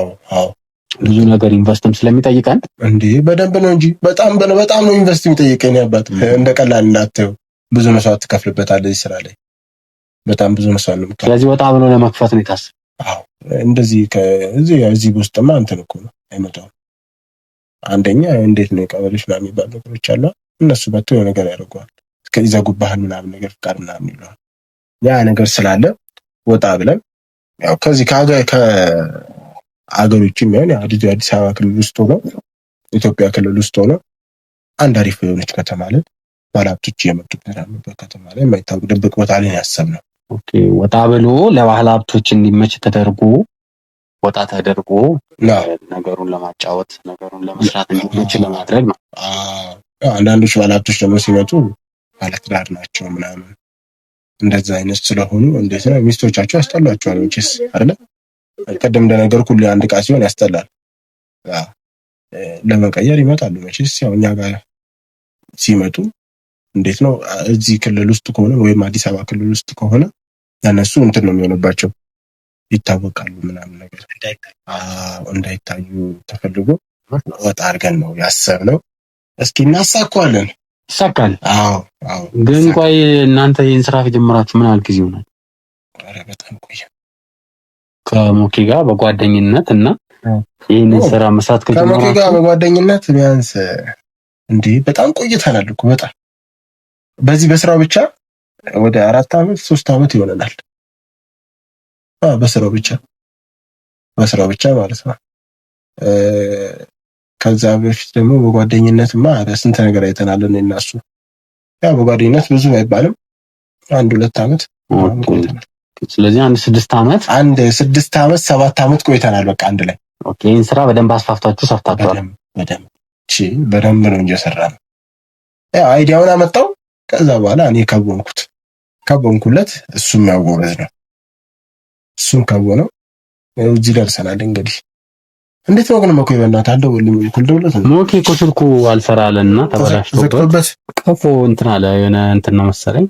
ብዙ ነገር invest ም ስለሚጠይቀን እንዴ በደንብ ነው እንጂ በጣም በጣም ነው invest የሚጠይቀን። ያባት እንደ ቀላል እንዳትየው፣ ብዙ መስዋዕት ትከፍልበታለህ እዚህ ስራ ላይ በጣም ብዙ መስዋዕት ነው። ስለዚህ ወጣ ብሎ ለመክፈት ነው የታሰበው። አዎ እንደዚህ ከዚህ እዚህ ውስጥማ እንትን እኮ ነው አይመጣውም። አንደኛ እንዴት ነው የቀበሌዎች ምናምን የሚባሉ ነገሮች አሉ። እነሱ መጥተው የሆነ ነገር ያደርገዋል፣ ይዘጉብሃል ምናምን ነገር ፍቃድ ምናምን ይለዋል። ያ ነገር ስላለ ወጣ ብለን ያው ከዚህ ከሀገር ውጭ የሚሆን አዲስ አበባ ክልል ውስጥ ሆኖ ኢትዮጵያ ክልል ውስጥ ሆኖ አንድ አሪፍ የሆነች ከተማ ላይ ባለሀብቶች እየመጡበት ያሉበት ከተማ ላይ የማይታወቅ ድብቅ ቦታ ላይ ያሰብነው። Okay፣ ወጣ ብሎ ለባለ ሀብቶች እንዲመች ተደርጎ ወጣ ተደርጎ ነገሩን ለማጫወት ነገሩን ለመስራት እንዲመች ለማድረግ ነው። አንዳንዶች ባለሀብቶች ደግሞ ሲመጡ ባለትዳር ናቸው ምናምን እንደዛ አይነት ስለሆኑ እንዴት ነው ሚስቶቻቸው ያስጠሏቸዋል። መቼስ አይደለ ቅድም እንደነገርኩህ ሁሉ አንድ ዕቃ ሲሆን ያስጠላል። ለመቀየር ይመጣሉ። መቼስ ያው እኛ ጋር ሲመጡ እንዴት ነው እዚህ ክልል ውስጥ ከሆነ ወይም አዲስ አበባ ክልል ውስጥ ከሆነ ለእነሱ እንትን ነው የሚሆንባቸው፣ ይታወቃሉ ምናምን ነገር እንዳይታዩ ተፈልጎ ወጣ አድርገን ነው ያሰብነው። እስኪ እናሳካዋለን። ይሳካል። አዎ አዎ። ግን ቆይ እናንተ ይህን ስራ ከጀመራችሁ ምን ያህል ጊዜ ሆናል? ኧረ በጣም ቆየ። ከሞኬ ጋር በጓደኝነት እና ይህንን ስራ መስራት ከሞኬ ጋር ከጀመራችሁ በጓደኝነት ቢያንስ እንዲህ በጣም ቆይተናል እኮ በጣም በዚህ በስራው ብቻ ወደ 4 ዓመት 3 ዓመት ይሆነናል። አዎ በስራው ብቻ በስራው ብቻ ማለት ነው። ከዛ በፊት ደግሞ በጓደኝነትማ ኧረ ስንት ነገር አይተናል እኔ እና እሱ። ያው በጓደኝነት ብዙ አይባልም 1-2 ዓመት ምናምን ቆይተናል። ስለዚህ አንድ 6 ዓመት አንድ 6 ዓመት 7 ዓመት ቆይተናል። በቃ አንድ ላይ። Okay። ይሄን ስራ በደንብ አስፋፍታችሁ ሰርታችኋል። በደንብ በደንብ ነው እንጂ የሰራነው። ያው idea ውን አመጣው። ከዛ በኋላ እኔ ከወንኩለት፣ እሱም ያው ጎበዝ ነው። እሱም ከወነው እዚህ ደርሰናል። እንግዲህ እንዴት ነው ግን መኮ በእናትህ አልደወልኝም እኮ ልደውልለት ነው። ሞኬ እኮ ስልኩ አልሰራለና ተበላሽቶበት ቀፎ እንትን አለ የሆነ እንትን ነው መሰለኝ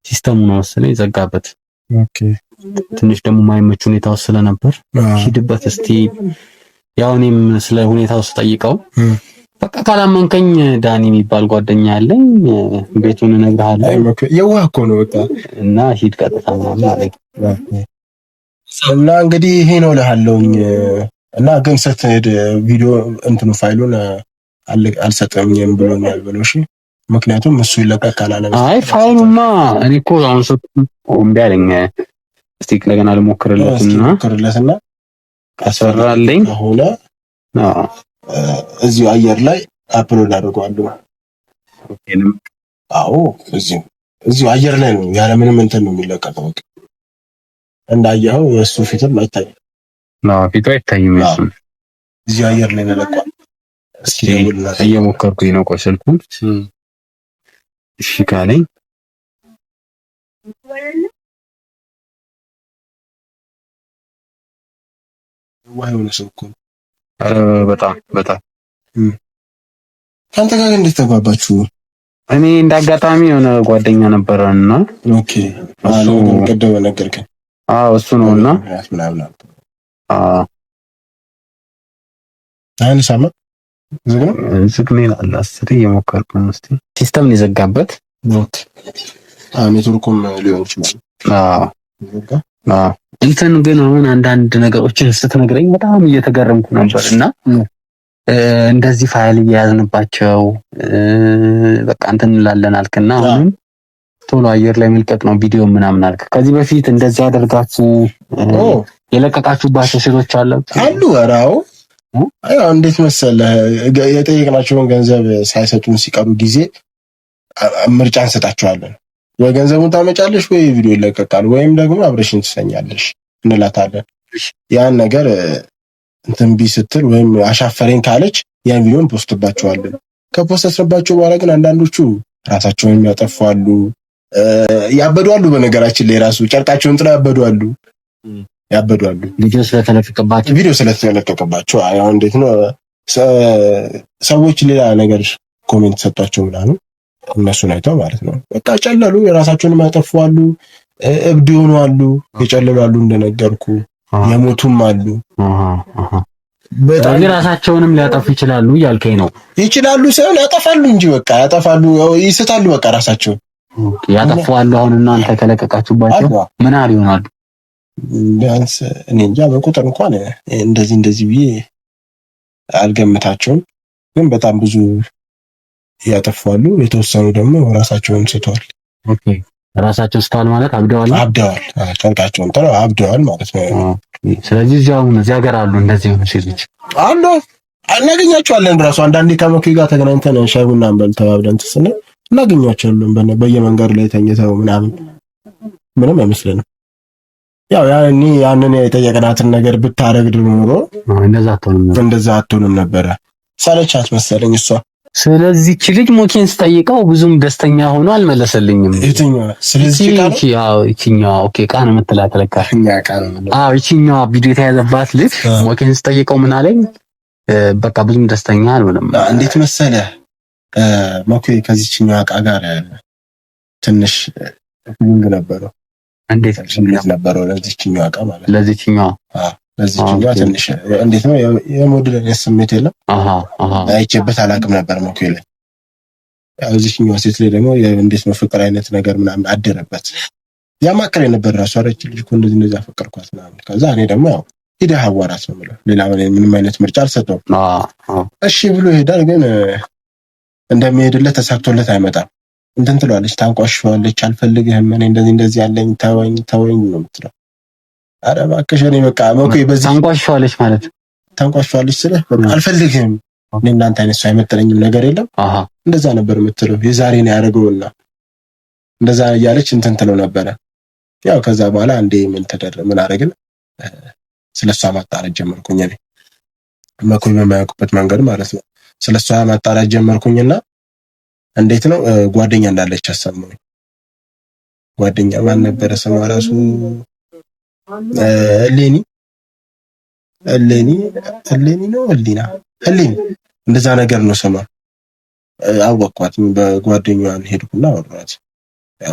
system ኡ ነው መሰለኝ ዘጋበት። Okay። ትንሽ ደግሞ የማይመች ሁኔታ ውስጥ ስለነበር ሂድበት እስቲ። ያው እኔም ስለ ሁኔታው ስጠይቀው በቃ ካላመንከኝ ዳኒ የሚባል ጓደኛ አለኝ ቤቱን እነግርሃለሁ። የዋህ እኮ ነው በቃ እና ሂድ ቀጥታ ምናምን አለኝ። እና እንግዲህ ይሄ ነው እልሃለሁኝ። እና ግን ስትሄድ ቪዲዮ እንትኑ ፋይሉን አልሰጠኝም ብሎኛል ብሎ እሺ። ምክንያቱም እሱ ይለቀቅ ካላለ አይ ፋይሉማ እኔ እኮ አሁን እምቢ አለኝ። እስቲ እንደገና ልሞክርለትና ካሰራልኝ ከሆነ እዚሁ አየር ላይ upload አድርገዋለሁ። አዎ እዚሁ አየር ላይ ነው ያለ ምንም እንትን ነው የሚለቀቀው። እንዳየኸው የእሱ ፊትም አይታይም። ፊቱ አይታይም። የእሱ እዚሁ አየር ላይ ነው። እስኪ እየሞከርኩኝ ነው። ቆይ ስልኩን እሺ ካለኝ የሆነ ሰው እኮ ነው። ኧረ በጣም በጣም። ከአንተ ጋር እንዴት ተግባባችሁ? እኔ እንዳጋጣሚ የሆነ ጓደኛ ነበረና Okay፣ እሱ ቅድም ነገርከኝ። አዎ እሱ ነውና አይነሳም። ዝግ ነው። ዝግ ነው ይላል። አስሬ እየሞከርኩ ነው። እስኪ system ነው የዘጋበት። ኔትወርኩም ሊሆን ይችላል። አዎ እንትን ግን አሁን አንዳንድ ነገሮችን ስትነግረኝ በጣም እየተገረምኩ ነበር እና እንደዚህ ፋይል እየያዝንባቸው በቃ እንትን እንላለን አልክና አሁንም ቶሎ አየር ላይ መልቀቅ ነው ቪዲዮ ምናምን አልክ። ከዚህ በፊት እንደዚህ አደርጋችሁ የለቀቃችሁባቸው ሴቶች አሉ አሉ? ኧረ አዎ። እንዴት መሰለህ የጠየቅናቸውን ገንዘብ ሳይሰጡን ሲቀሩ ጊዜ ምርጫ እንሰጣቸዋለን። ወይ ገንዘቡን ታመጫለሽ ወይ ቪዲዮ ይለቀቃል፣ ወይም ደግሞ አብረሽን ትሰኛለሽ እንላታለን። ያን ነገር እንትን ቢ ስትል ወይም አሻፈረኝ ካለች ያን ቪዲዮን post ባቸዋለን። ከ post ንባቸው በኋላ ግን አንዳንዶቹ ራሳቸውን የሚያጠፉ አሉ፣ ያበዱ አሉ። በነገራችን ላይ ራሱ ጨርቃቸውን ጥለው ያበዱ አሉ፣ ያበዱ አሉ። ቪዲዮ ስለተለቀቀባቸው ቪዲዮ ስለተለቀቀባቸው አሁን እንዴት ነው ሰዎች ሌላ ነገር comment ሰጧቸው ምናምን እነሱን አይተው ማለት ነው። በቃ ጨለሉ፣ የራሳቸውን ያጠፉ አሉ፣ እብድ የሆኑ አሉ፣ የጨለሉ አሉ፣ እንደነገርኩ የሞቱም አሉ። በጣም ራሳቸውንም ሊያጠፉ ይችላሉ እያልከኝ ነው? ይችላሉ ሳይሆን ያጠፋሉ እንጂ በቃ ያጠፋሉ፣ ይስታሉ። በቃ ራሳቸውን ያጠፋሉ። አሁን እናንተ ከለቀቃችሁባቸው ምን ያህል ይሆናሉ? ቢያንስ እኔ እንጃ በቁጥር እንኳን እንደዚህ እንደዚህ ብዬ አልገምታቸውም፣ ግን በጣም ብዙ ያጠፋሉ። የተወሰኑ ደግሞ ራሳቸውን ስተዋል። Okay ራሳቸውን ስተዋል ማለት አብደዋል፣ አብደዋል፣ ጨርቃቸውን ጥለው አብደዋል ማለት ነው። ስለዚህ እዚያው እዚህ ሀገር አሉ እንደዚህ የሆኑ ሴቶች አሉ፣ እናገኛቸዋለን። ራሱ አንዳንዴ ከመኩ ጋር ተገናኝተን ሻይ ቡና እንበል ተባብለን ስንል እናገኛቸዋለን። በየመንገዱ ላይ ተኝተው ምናምን ምንም አይመስለንም። ያው ያኔ ያንን የጠየቅናትን ነገር ብታረግ ኖሮ እንደዛ አትሆንም ነበረ። ሰለቻት መሰለኝ እሷ። ስለዚህች ልጅ ሞኬን ስጠይቀው ብዙም ደስተኛ ሆኖ አልመለሰልኝም። ይችኛዋ okay ዕቃ ነው የምትላት ለካ። አዎ ይችኛዋ ቪዲዮ የተያዘባት ልጅ ሞኬን ስጠይቀው ምን አለኝ? በቃ ብዙም ደስተኛ አልሆነም። እንዴት መሰለህ ሞኬ ከዚችኛዋ ዕቃ ጋር ትንሽ feeling ነበረው። እንዴት ስሜት ነበረው ለዚችኛዋ ዕቃ ማለት ነው። ለዚችኛዋ ለዚችኛዋ ትንሽ እንዴት ነው የመውደድ አይነት ስሜት የለም። አይቼበት አላውቅም ነበር ሞኬ ላይ። ያው እዚችኛዋ ሴት ላይ ደግሞ እንዴት ነው ፍቅር አይነት ነገር ምናምን አደረበት። ያማከረኝ ነበር ራሱ አረች ልጅ እኮ እንደዚህ እንደዚህ አፈቀርኳት ምናምን። ከዛ እኔ ደግሞ ያው ሂደህ አዋራት ነው የምለው፣ ሌላ ምንም አይነት ምርጫ አልሰጠውም። እሺ ብሎ ይሄዳል፣ ግን እንደሚሄድለት ተሳክቶለት አይመጣም። እንትን ትለዋለች፣ ታንቋሽዋለች። አልፈልግህም እኔ እንደዚህ እንደዚህ ያለኝ ተወኝ ተወኝ ነው የምትለው። ኧረ እባክሽ እኔ በቃ መኩ በዚህ ታንቋሽዋለች ማለት ታንቋሽዋለች ስልህ በቃ አልፈልግህም እኔ እናንተ አይነት ሰው አይመጥነኝም ነገር የለም እንደዛ ነበር የምትለው። የዛሬን ያደረገውና እንደዛ እያለች እንትን ትለው ነበረ። ያው ከዛ በኋላ አንዴ ምን ተደረ ምን አደረግን፣ ስለሷ ማጣራት ጀመርኩኝ እኔ መኩይ በማያውቁበት መንገድ ማለት ነው። ስለሷ ማጣራት ጀመርኩኝና እንዴት ነው ጓደኛ እንዳለች አሰማኝ። ጓደኛ ማን ነበረ ስሟ ራሱ? እሌኒ እሌኒ እሌኒ ነው እሊና እሌኒ እንደዛ ነገር ነው ስሟ። አወቅኳት። በጓደኛዋን ሄድኩና አወራኋት።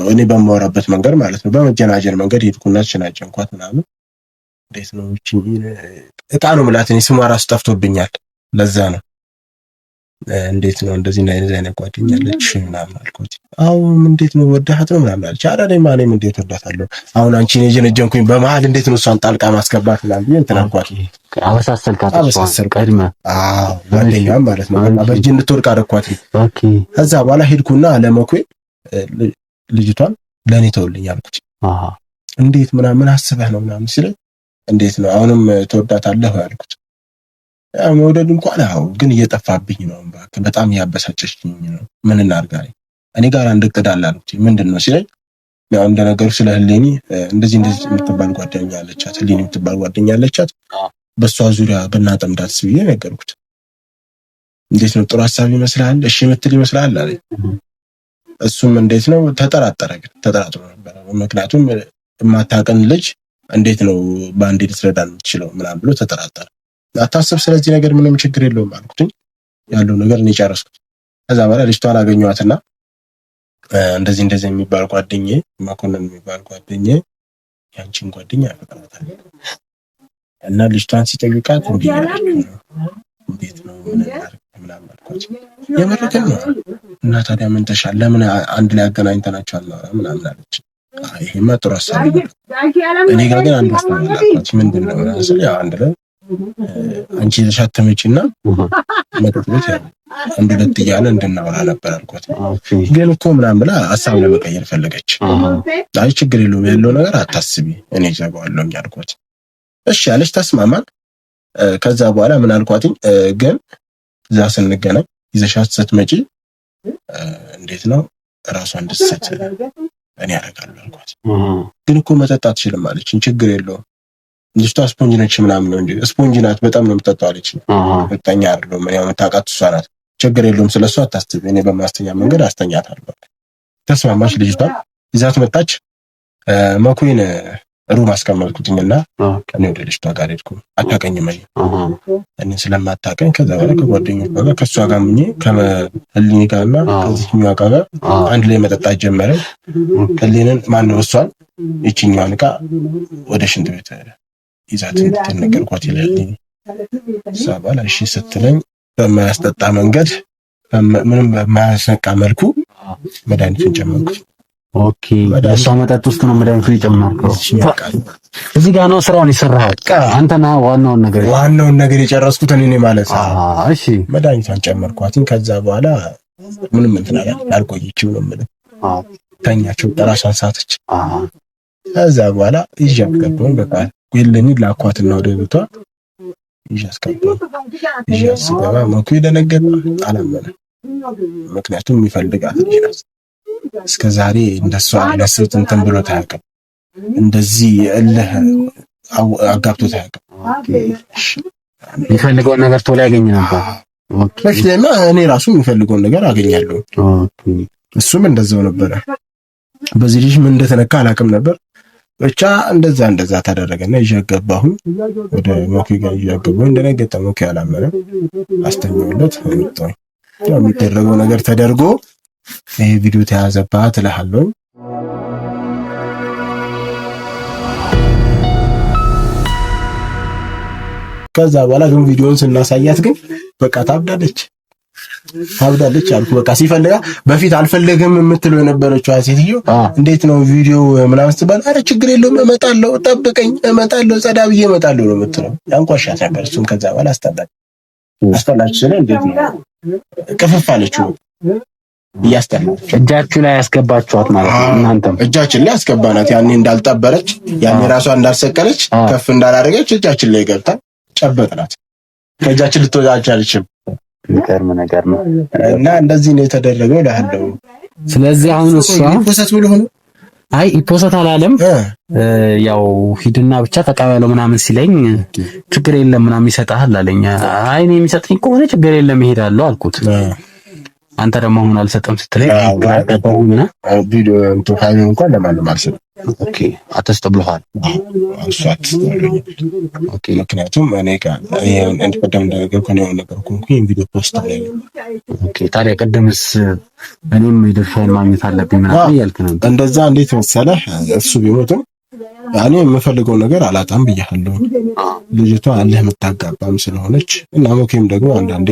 እኔ በማወራበት መንገድ ማለት ነው፣ በመጀናጀን መንገድ ሄድኩና ተጀናጀንኳት ምናምን። እንዴት ነው እቺ እቃ ነው የምላት እኔ ስሟ ራሱ ጠፍቶብኛል። ለዛ ነው እንዴት ነው እንደዚህ እና እንደዚህ አይነት ጓደኛ አለች ምናምን አልኳት። አዎ እንዴት ነው ወዳሃት ነው ምናምን አለች። ኧረ እኔማ እኔም እንዴት ወዳታለሁ አሁን አንቺን የጀነጀንኩኝ በመሀል እንዴት ነው እሷን ጣልቃ ማስገባት ምናምን ብዬ እንትን አልኳት። አበሳሰልካት ቀድመህ? አዎ ጓደኛዋን ማለት ነው። በቃ በእጅ እንድትወድቅ አደረኳት። ከዛ በኋላ ሄድኩና ለመኩ ልጅቷን ለእኔ ተውልኝ አልኩት። እንዴት ምናምን አስበህ ነው ምናምን ሲለኝ እንዴት ነው አሁንም ትወዳታለህ አልኩት። መውደድ እንኳን አዎ፣ ግን እየጠፋብኝ ነው፣ እባክህ በጣም እያበሳጨችኝ ነው። ምን እናድርግ አለኝ። እኔ ጋር አንድ እቅድ አለ አልኩት። ምንድን ነው ሲለኝ ያው እንደነገሩ ስለ ህሌኒ እንደዚህ እንደዚህ የምትባል ጓደኛ አለቻት፣ ህሌኒ የምትባል ጓደኛ አለቻት፣ በእሷ ዙሪያ ብናጠምዳት ብዬ ነገርኩት። እንዴት ነው ጥሩ ሀሳብ ይመስልሃል? እሺ የምትል ይመስልሃል አለኝ። እሱም እንዴት ነው ተጠራጠረ፣ ግን ተጠራጥሮ ነበረ። ምክንያቱም የማታውቅን ልጅ እንዴት ነው በአንዴ ልትረዳ የምትችለው ምናምን ብሎ ተጠራጠረ። አታስብ፣ ስለዚህ ነገር ምንም ችግር የለውም አልኩትኝ። ያለው ነገር እኔ ጨረስኩት። ከዛ በኋላ ልጅቷን አገኘኋትና እንደዚህ እንደዚህ የሚባል ጓደኛዬ መኮንን የሚባል ጓደኛዬ ያንቺን ጓደኛ ያፈቅራታል እና ልጅቷን ሲጠይቃት እንዲህ እንዴት ነው ምን እናድርግ ምናምን አልኳት። የምርህን ነው እና ታዲያ ምን ተሻለ ለምን አንድ ላይ አገናኝተናቸው አናወራም ምናምን አለች። ይሄማ ጥሩ ሀሳብ ነው። እኔ ጋር ግን አንድ ሀሳብ አለ አልኳት። ምንድን ነው ምናምን ስል ያው አንድ ላይ አንቺ ይዘሻት ትመጪና መጠጥ ቤት ያው አንድ ሁለት እያለ እንድናወራ ነበር አልኳት። ግን እኮ ምናምን ብላ ሀሳብ ለመቀየር ፈለገች። አይ ችግር የለውም ያለው ነገር አታስቢ፣ እኔ እዘጋዋለሁኝ አልኳት። እሺ አለች፣ ተስማማን። ከዛ በኋላ ምን አልኳትኝ፣ ግን እዛ ስንገናኝ ይዘሻት ስትመጪ እንዴት ነው እራሷ እንድትስት እኔ አደርጋለሁ አልኳት። ግን እኮ መጠጥ አትችልም አለችኝ። ችግር የለውም ልጅቷ ስፖንጅ ነች ምናምን ነው እንጂ ስፖንጅ ናት፣ በጣም ነው የምጠጣው አለችኝ። እርግጠኛ አይደለሁም እኔ የምታውቃት እሷ ናት። ችግር የለውም ስለሷ አታስቢ፣ እኔ በማስተኛ መንገድ አስተኛታለሁ። ተስማማች። ልጅቷ ይዛት መጣች። መኩን room አስቀመጥኩትኝና እኔ ወደ ልጅቷ ጋር ሄድኩ። አታውቀኝም እኔ እኔን ስለማታውቀኝ ከዛ በኋላ ከጓደኞቿ ጋር ከእሷ ጋር ምኜ ከህሊኒ ጋርና ከዚህኛዋ ጋር አንድ ላይ መጠጣት ጀመረ። ህሊንን ማነው እሷን ይችኛዋን ዕቃ ወደ ሽንት ቤት ይዛት እንድትሄድ ነገርኳት። ይላል እሷ በኋላ እሺ ስትለኝ በማያስጠጣ መንገድ ምንም በማያስነቃ መልኩ መድኃኒቱን ጨመርኩት። Okay፣ እሷ መጠጥ ውስጥ ነው መድኃኒቱን የጨመርከው። እዚህ ጋር ነው ስራውን የሰራኸው አንተ ነህ። ዋናውን ነገር የጨረስኩት እኔ ነኝ ማለት ነው። እሺ፣ መድኃኒቷን ጨመርኳትኝ። ከዛ በኋላ ምንም እንትን አልቆየችም ነው የምልህ። ተኛችው፣ ራሷን ሳተች። ከዛ በኋላ ይዣት ገባሁኝ። በቃ የለኒ ላኳትና ወደ ቤቷ ይዣት ገባሁ። ይዣት ስገባ መኩ ደነገጠ፣ አላመነም። ምክንያቱም የሚፈልጋት ልጅ ናት። እስከ ዛሬ እንደሷ አይነት ሴት እንትን ብሎት አያውቅም። እንደዚህ እልህ አጋብቶት አያውቅም። የሚፈልገውን ነገር ቶሎ ያገኝ ነበር። በፊት ላይማ እኔ ራሱ የሚፈልገውን ነገር አገኛለሁ። እሱም እንደዛው ነበረ። በዚህ ልጅ ምን እንደተነካ አላውቅም ነበር። ብቻ እንደዛ እንደዛ ተደረገና ይዤ ገባሁኝ። ወደ ሞኬ ጋር ይዤ ገባሁኝ። እንደነገጠ ሞኬ አላመነም። አስተኛሁለት፣ ወጣሁኝ። ያው የሚደረገው ነገር ተደርጎ ይሄ ቪዲዮ ተያዘባት እልሃለሁ። ከዛ በኋላ ግን ቪዲዮውን ስናሳያት ግን በቃ ታብዳለች ታብዳለች አልኩ። በቃ ሲፈልጋ በፊት አልፈለግም የምትለው የነበረችው ሴትዮ እንዴት ነው ቪዲዮ ምናምን ስትባል፣ አረ ችግር የለውም እመጣለሁ፣ ጠብቀኝ፣ እመጣለሁ፣ ጸዳ ብዬ እመጣለሁ ነው የምትለው። ያንቋሻት ነበር። እሱም ከዛ በኋላ አስጠላች አስጠላች ስለ እንዴት ነው ቅፍፍ አለችው። እያስጠላች እጃችሁ ላይ ያስገባችኋት ማለት ነው። እናንተም እጃችን ላይ ያስገባናት። ያኔ እንዳልጠበረች፣ ያኔ ራሷ እንዳልሰቀለች፣ ከፍ እንዳላደረገች እጃችን ላይ ገብታ ጨበጥናት። ከእጃችን ልትወጣ አልቻለችም። የሚገርም ነገር ነው። እና እንደዚህ ነው የተደረገው እልሃለሁ። ስለዚህ አሁን እሷ ሊፖሰት ብሎ ሆኖ አይ ይ post አላለም። ያው ሂድና ብቻ ተቀበለው ምናምን ሲለኝ ችግር የለም ምናምን ይሰጥሃል አለኝ። አይ እኔ የሚሰጠኝ ከሆነ ችግር የለም እሄዳለሁ አልኩት። አንተ ደግሞ አሁን አልሰጠም ስትለኝ ቪዲዮ እንትን ፋይሉን እንኳን ለማንም አልሰጥም። Okay አትስጥ ብሎሃል። እሱ አትስጥ ብሎኛል። Okay ምክንያቱም እኔ ቀደም እንደነገርኩህ እኔ የሆነ ነገር ከሆንኩኝ ቪዲዮ post ላይ Okay። ታዲያ ቅድምስ እኔም የድርሻዬን ማግኘት አለብኝ ምናምን እያልክ ነበር። እንደዛ እንዴት መሰለህ፣ እሱ ቢሞትም እኔ የምፈልገው ነገር አላጣም ብያለሁ። ልጅቷ አለህ የምታጋባም ስለሆነች እና ሞኬም ደግሞ አንዳንዴ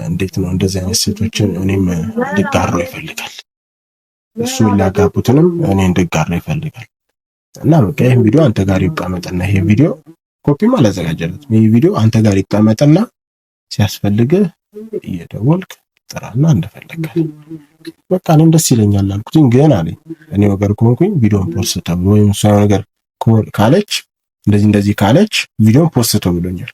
እንዴት ነው እንደዚህ አይነት ሴቶችን እኔም እንድጋራው ይፈልጋል። እሱ ሊያጋቡትንም እኔ እንድጋራው ይፈልጋል። እና በቃ ይሄን ቪዲዮ አንተ ጋር ይቀመጥና ይሄ ቪዲዮ ኮፒም አላዘጋጀለትም። ይሄ ቪዲዮ አንተ ጋር ይቀመጥና ሲያስፈልግህ እየደወልክ ጥራና እንደፈለግህ በቃ እኔም ደስ ይለኛል አልኩትኝ። ግን አለኝ እኔ ወገር ከሆንኩኝ ቪዲዮን post ተብሎ ወይም እሷ ነገር ካለች እንደዚህ እንደዚህ ካለች ቪዲዮን post ተብሎኛል።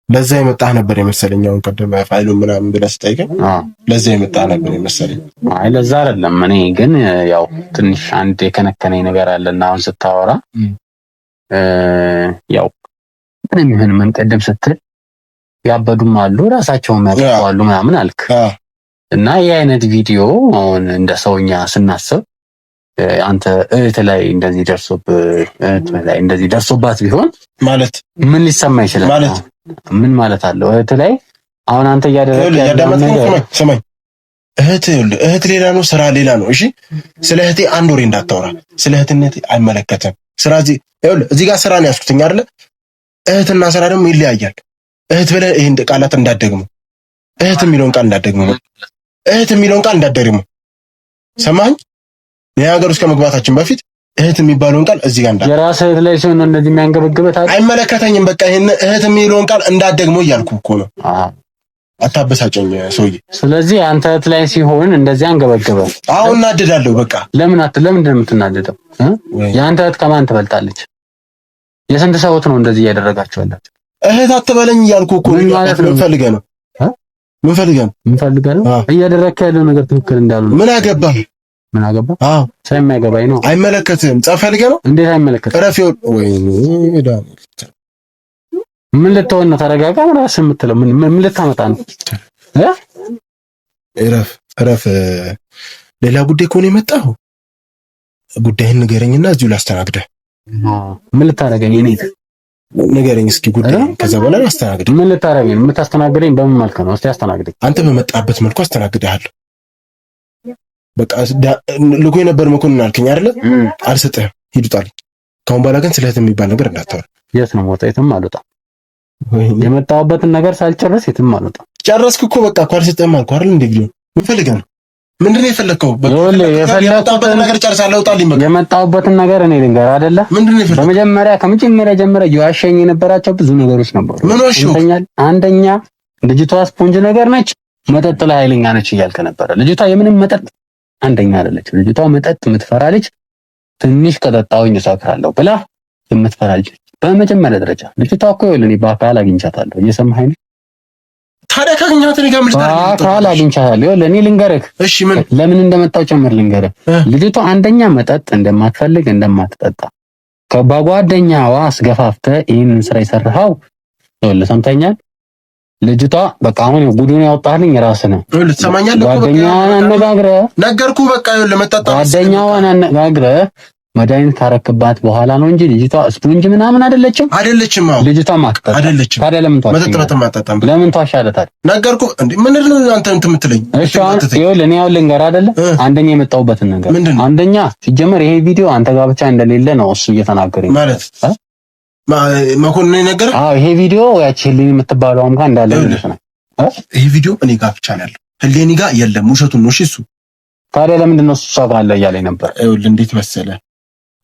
ለዛ የመጣህ ነበር የመሰለኝ። አሁን ቀደም ፋይሉን ምናምን ብለህ ስጠይቀኝ ለዛ የመጣህ ነበር የመሰለኝ። አይ ለዛ አይደለም። እኔ ግን ያው ትንሽ አንድ የከነከነኝ ነገር አለና አሁን ስታወራ ያው ምንም ይሁን ምን ቅድም ስትል ያበዱም አሉ ራሳቸውን ያጠፋሉ ምናምን አልክ እና ይህ አይነት ቪዲዮ አሁን እንደ ሰውኛ ስናስብ አንተ እህት ላይ እንደዚህ ደርሶብህ እህት ላይ እንደዚህ ደርሶባት ቢሆን ማለት ምን ሊሰማ ይችላል? ማለት ምን ማለት አለው? እህት ላይ አሁን አንተ እያደረግህ ያለው ነገር ስማኝ፣ እህት እህት ሌላ ነው፣ ስራ ሌላ ነው። እሺ ስለ እህቴ አንድ ወሬ እንዳታወራ። ስለ እህትነት አይመለከትም። ስራ እዚህ ይኸውልህ፣ እዚህ ጋር ስራ ነው ያዝኩትኝ አይደለ? እህትና ስራ ደግሞ ይለያያል። እህት ብለህ ይሄን ቃላት እንዳትደግሙ፣ እህት የሚለውን ቃል እንዳትደግሙ፣ እህት የሚለውን ቃል እንዳትደግሙ። ሰማኸኝ? የሀገር ውስጥ ከመግባታችን በፊት እህት የሚባለውን ቃል እዚህ ጋር እንዳለ የራስህ እህት ላይ ሲሆን እንደዚህ የሚያንገበግበት አይመለከተኝም። በቃ ይሄን እህት የሚለውን ቃል እንዳትደግሞ እያልኩ እኮ ነው። አታበሳጨኝ ሰውዬ። ስለዚህ አንተ እህት ላይ ሲሆን እንደዚህ አንገበገበ። አሁን እናደዳለሁ። በቃ ለምን ለምንድን ነው የምትናደደው? የአንተ እህት ከማን ትበልጣለች? የስንት ሰውት ነው እንደዚህ እያደረጋችሁ ያላችሁ? እህት አትበለኝ እያልኩ እኮ ነው። ምን ፈልገህ ነው? ምን ፈልገህ ነው? ምን ፈልገህ ነው? እያደረግህ ያለው ነገር ትክክል እንዳልሆነ ምን አገባህ? ምን አገባ? አዎ ስለማይገባኝ ነው። አይመለከትህም። ጸብ ፈልገህ ነው? እንዴት አይመለከትህም? እረፍ። ወይኔ ዳንኤል ምን ልትሆን ነው? ተረጋጋ። ራስህ የምትለው ምን ምን ልታመጣ ነው? እረፍ፣ እረፍ። ሌላ ጉዳይ ከሆነ የመጣኸው ጉዳይህን ንገረኝና እዚሁ ላስተናግደህ። ምን ልታደርገኝ? እኔ ንገረኝ እስኪ ጉዳይ፣ ከዛ በኋላ ላስተናግደህ። ምን ልታደርገኝ? የምታስተናግደኝ በምን መልክ ነው? እስኪ አስተናግደኝ። አንተ በመጣበት መልኩ አስተናግድሃለሁ። በቃ ልኮ የነበር መኮንን አልከኝ አይደለ? አልሰጥህም፣ ሂድ ውጣልኝ። ከአሁን በኋላ ግን ስለ እህት የሚባል ነገር እንዳታወራ። የት ነው የምወጣው? የትም አልወጣም። የመጣሁበትን ነገር ሳልጨርስ የትም አልወጣም። ጨረስክ እኮ በቃ እኮ አልሰጥህም አልኩህ አይደል? እንደ ቪዲዮ ምን ፈልገህ ነው? ምንድን ነው የፈለግከው? የመጣሁበትን ነገር ጨርሳለሁ፣ ውጣልኝ። በቃ የመጣሁበትን ነገር እኔ ልንገርህ አይደለ? ምንድን ነው የፈለግከው? በመጀመሪያ ከመጀመሪያ ጀምረህ እየዋሸኝ የነበራቸው ብዙ ነገሮች ነበሩ። ምን ዋሸሁ? አንደኛ ልጅቷ ስፖንጅ ነገር ነች፣ መጠጥ ላይ ኃይለኛ ነች እያልክ ነበረ። ልጅቷ የምንም መጠጥ አንደኛ አይደለችም። ልጅቷ መጠጥ የምትፈራ ልጅ፣ ትንሽ ከጠጣሁኝ እሰክራለሁ ብላ የምትፈራ ልጅ በመጀመሪያ ደረጃ ልጅቷ እኮ ይኸውልህ፣ እኔ በአካል አግኝቻታለሁ። እየሰማኸኝ ነው? ታዲያ ካገኘኋት እኔ ጋር ምን ልታደርግ ነው? በአካል አግኝቻታለሁ። ይኸውልህ እኔ ልንገርህ፣ እሺ፣ ምን ለምን እንደመጣሁ ጭምር ልንገርህ። ልጅቷ አንደኛ መጠጥ እንደማትፈልግ እንደማትጠጣ በጓደኛዋ አስገፋፍተህ ይህንን ስራ የሰራኸው ይኸውልህ፣ ሰምተኛል። ልጅቷ በቃ አሁን ጉዱን ያወጣልኝ ራስህ ነው። ትሰማኛለህ? ጓደኛዋን አነጋግረህ ነገርኩህ። በቃ ይኸውልህ መጠጣ ጓደኛዋን አነጋግረህ መድኃኒት ካረክባት በኋላ ነው እንጂ ልጅቷ ስፖንጅ ምናምን አይደለችም፣ አይደለችም። አዎ ልጅቷ ማትጠጣ አይደለችም። ታዲያ ለምን ተዋሽ? መጠጥ በጣም ለምን ተዋሻለህ ታዲያ? ነገርኩህ እንዴ ምንድን ነው አንተ እንትን የምትለኝ? እሺ አሁን ይኸውልህ እኔ አሁን ልንገርህ አይደለ አንደኛ የመጣሁበትን ነገር አንደኛ ሲጀመር ይሄ ቪዲዮ አንተ ጋር ብቻ እንደሌለ ነው እሱ እየተናገረኝ ማለት መኮንን የነገረህ? አዎ ይሄ ቪዲዮ ያቺ ህሊኒ የምትባለውም ጋር እንዳለ ነው። ይሄ ቪዲዮ እኔ ጋር ብቻ ነው ያለው፣ ህሊኒ ጋር የለም። ውሸቱን ነው። እሺ እሱ ታዲያ ለምንድን ነው እሷ ጋር አለ እያለኝ ነበር? ይኸውልህ እንዴት መሰለህ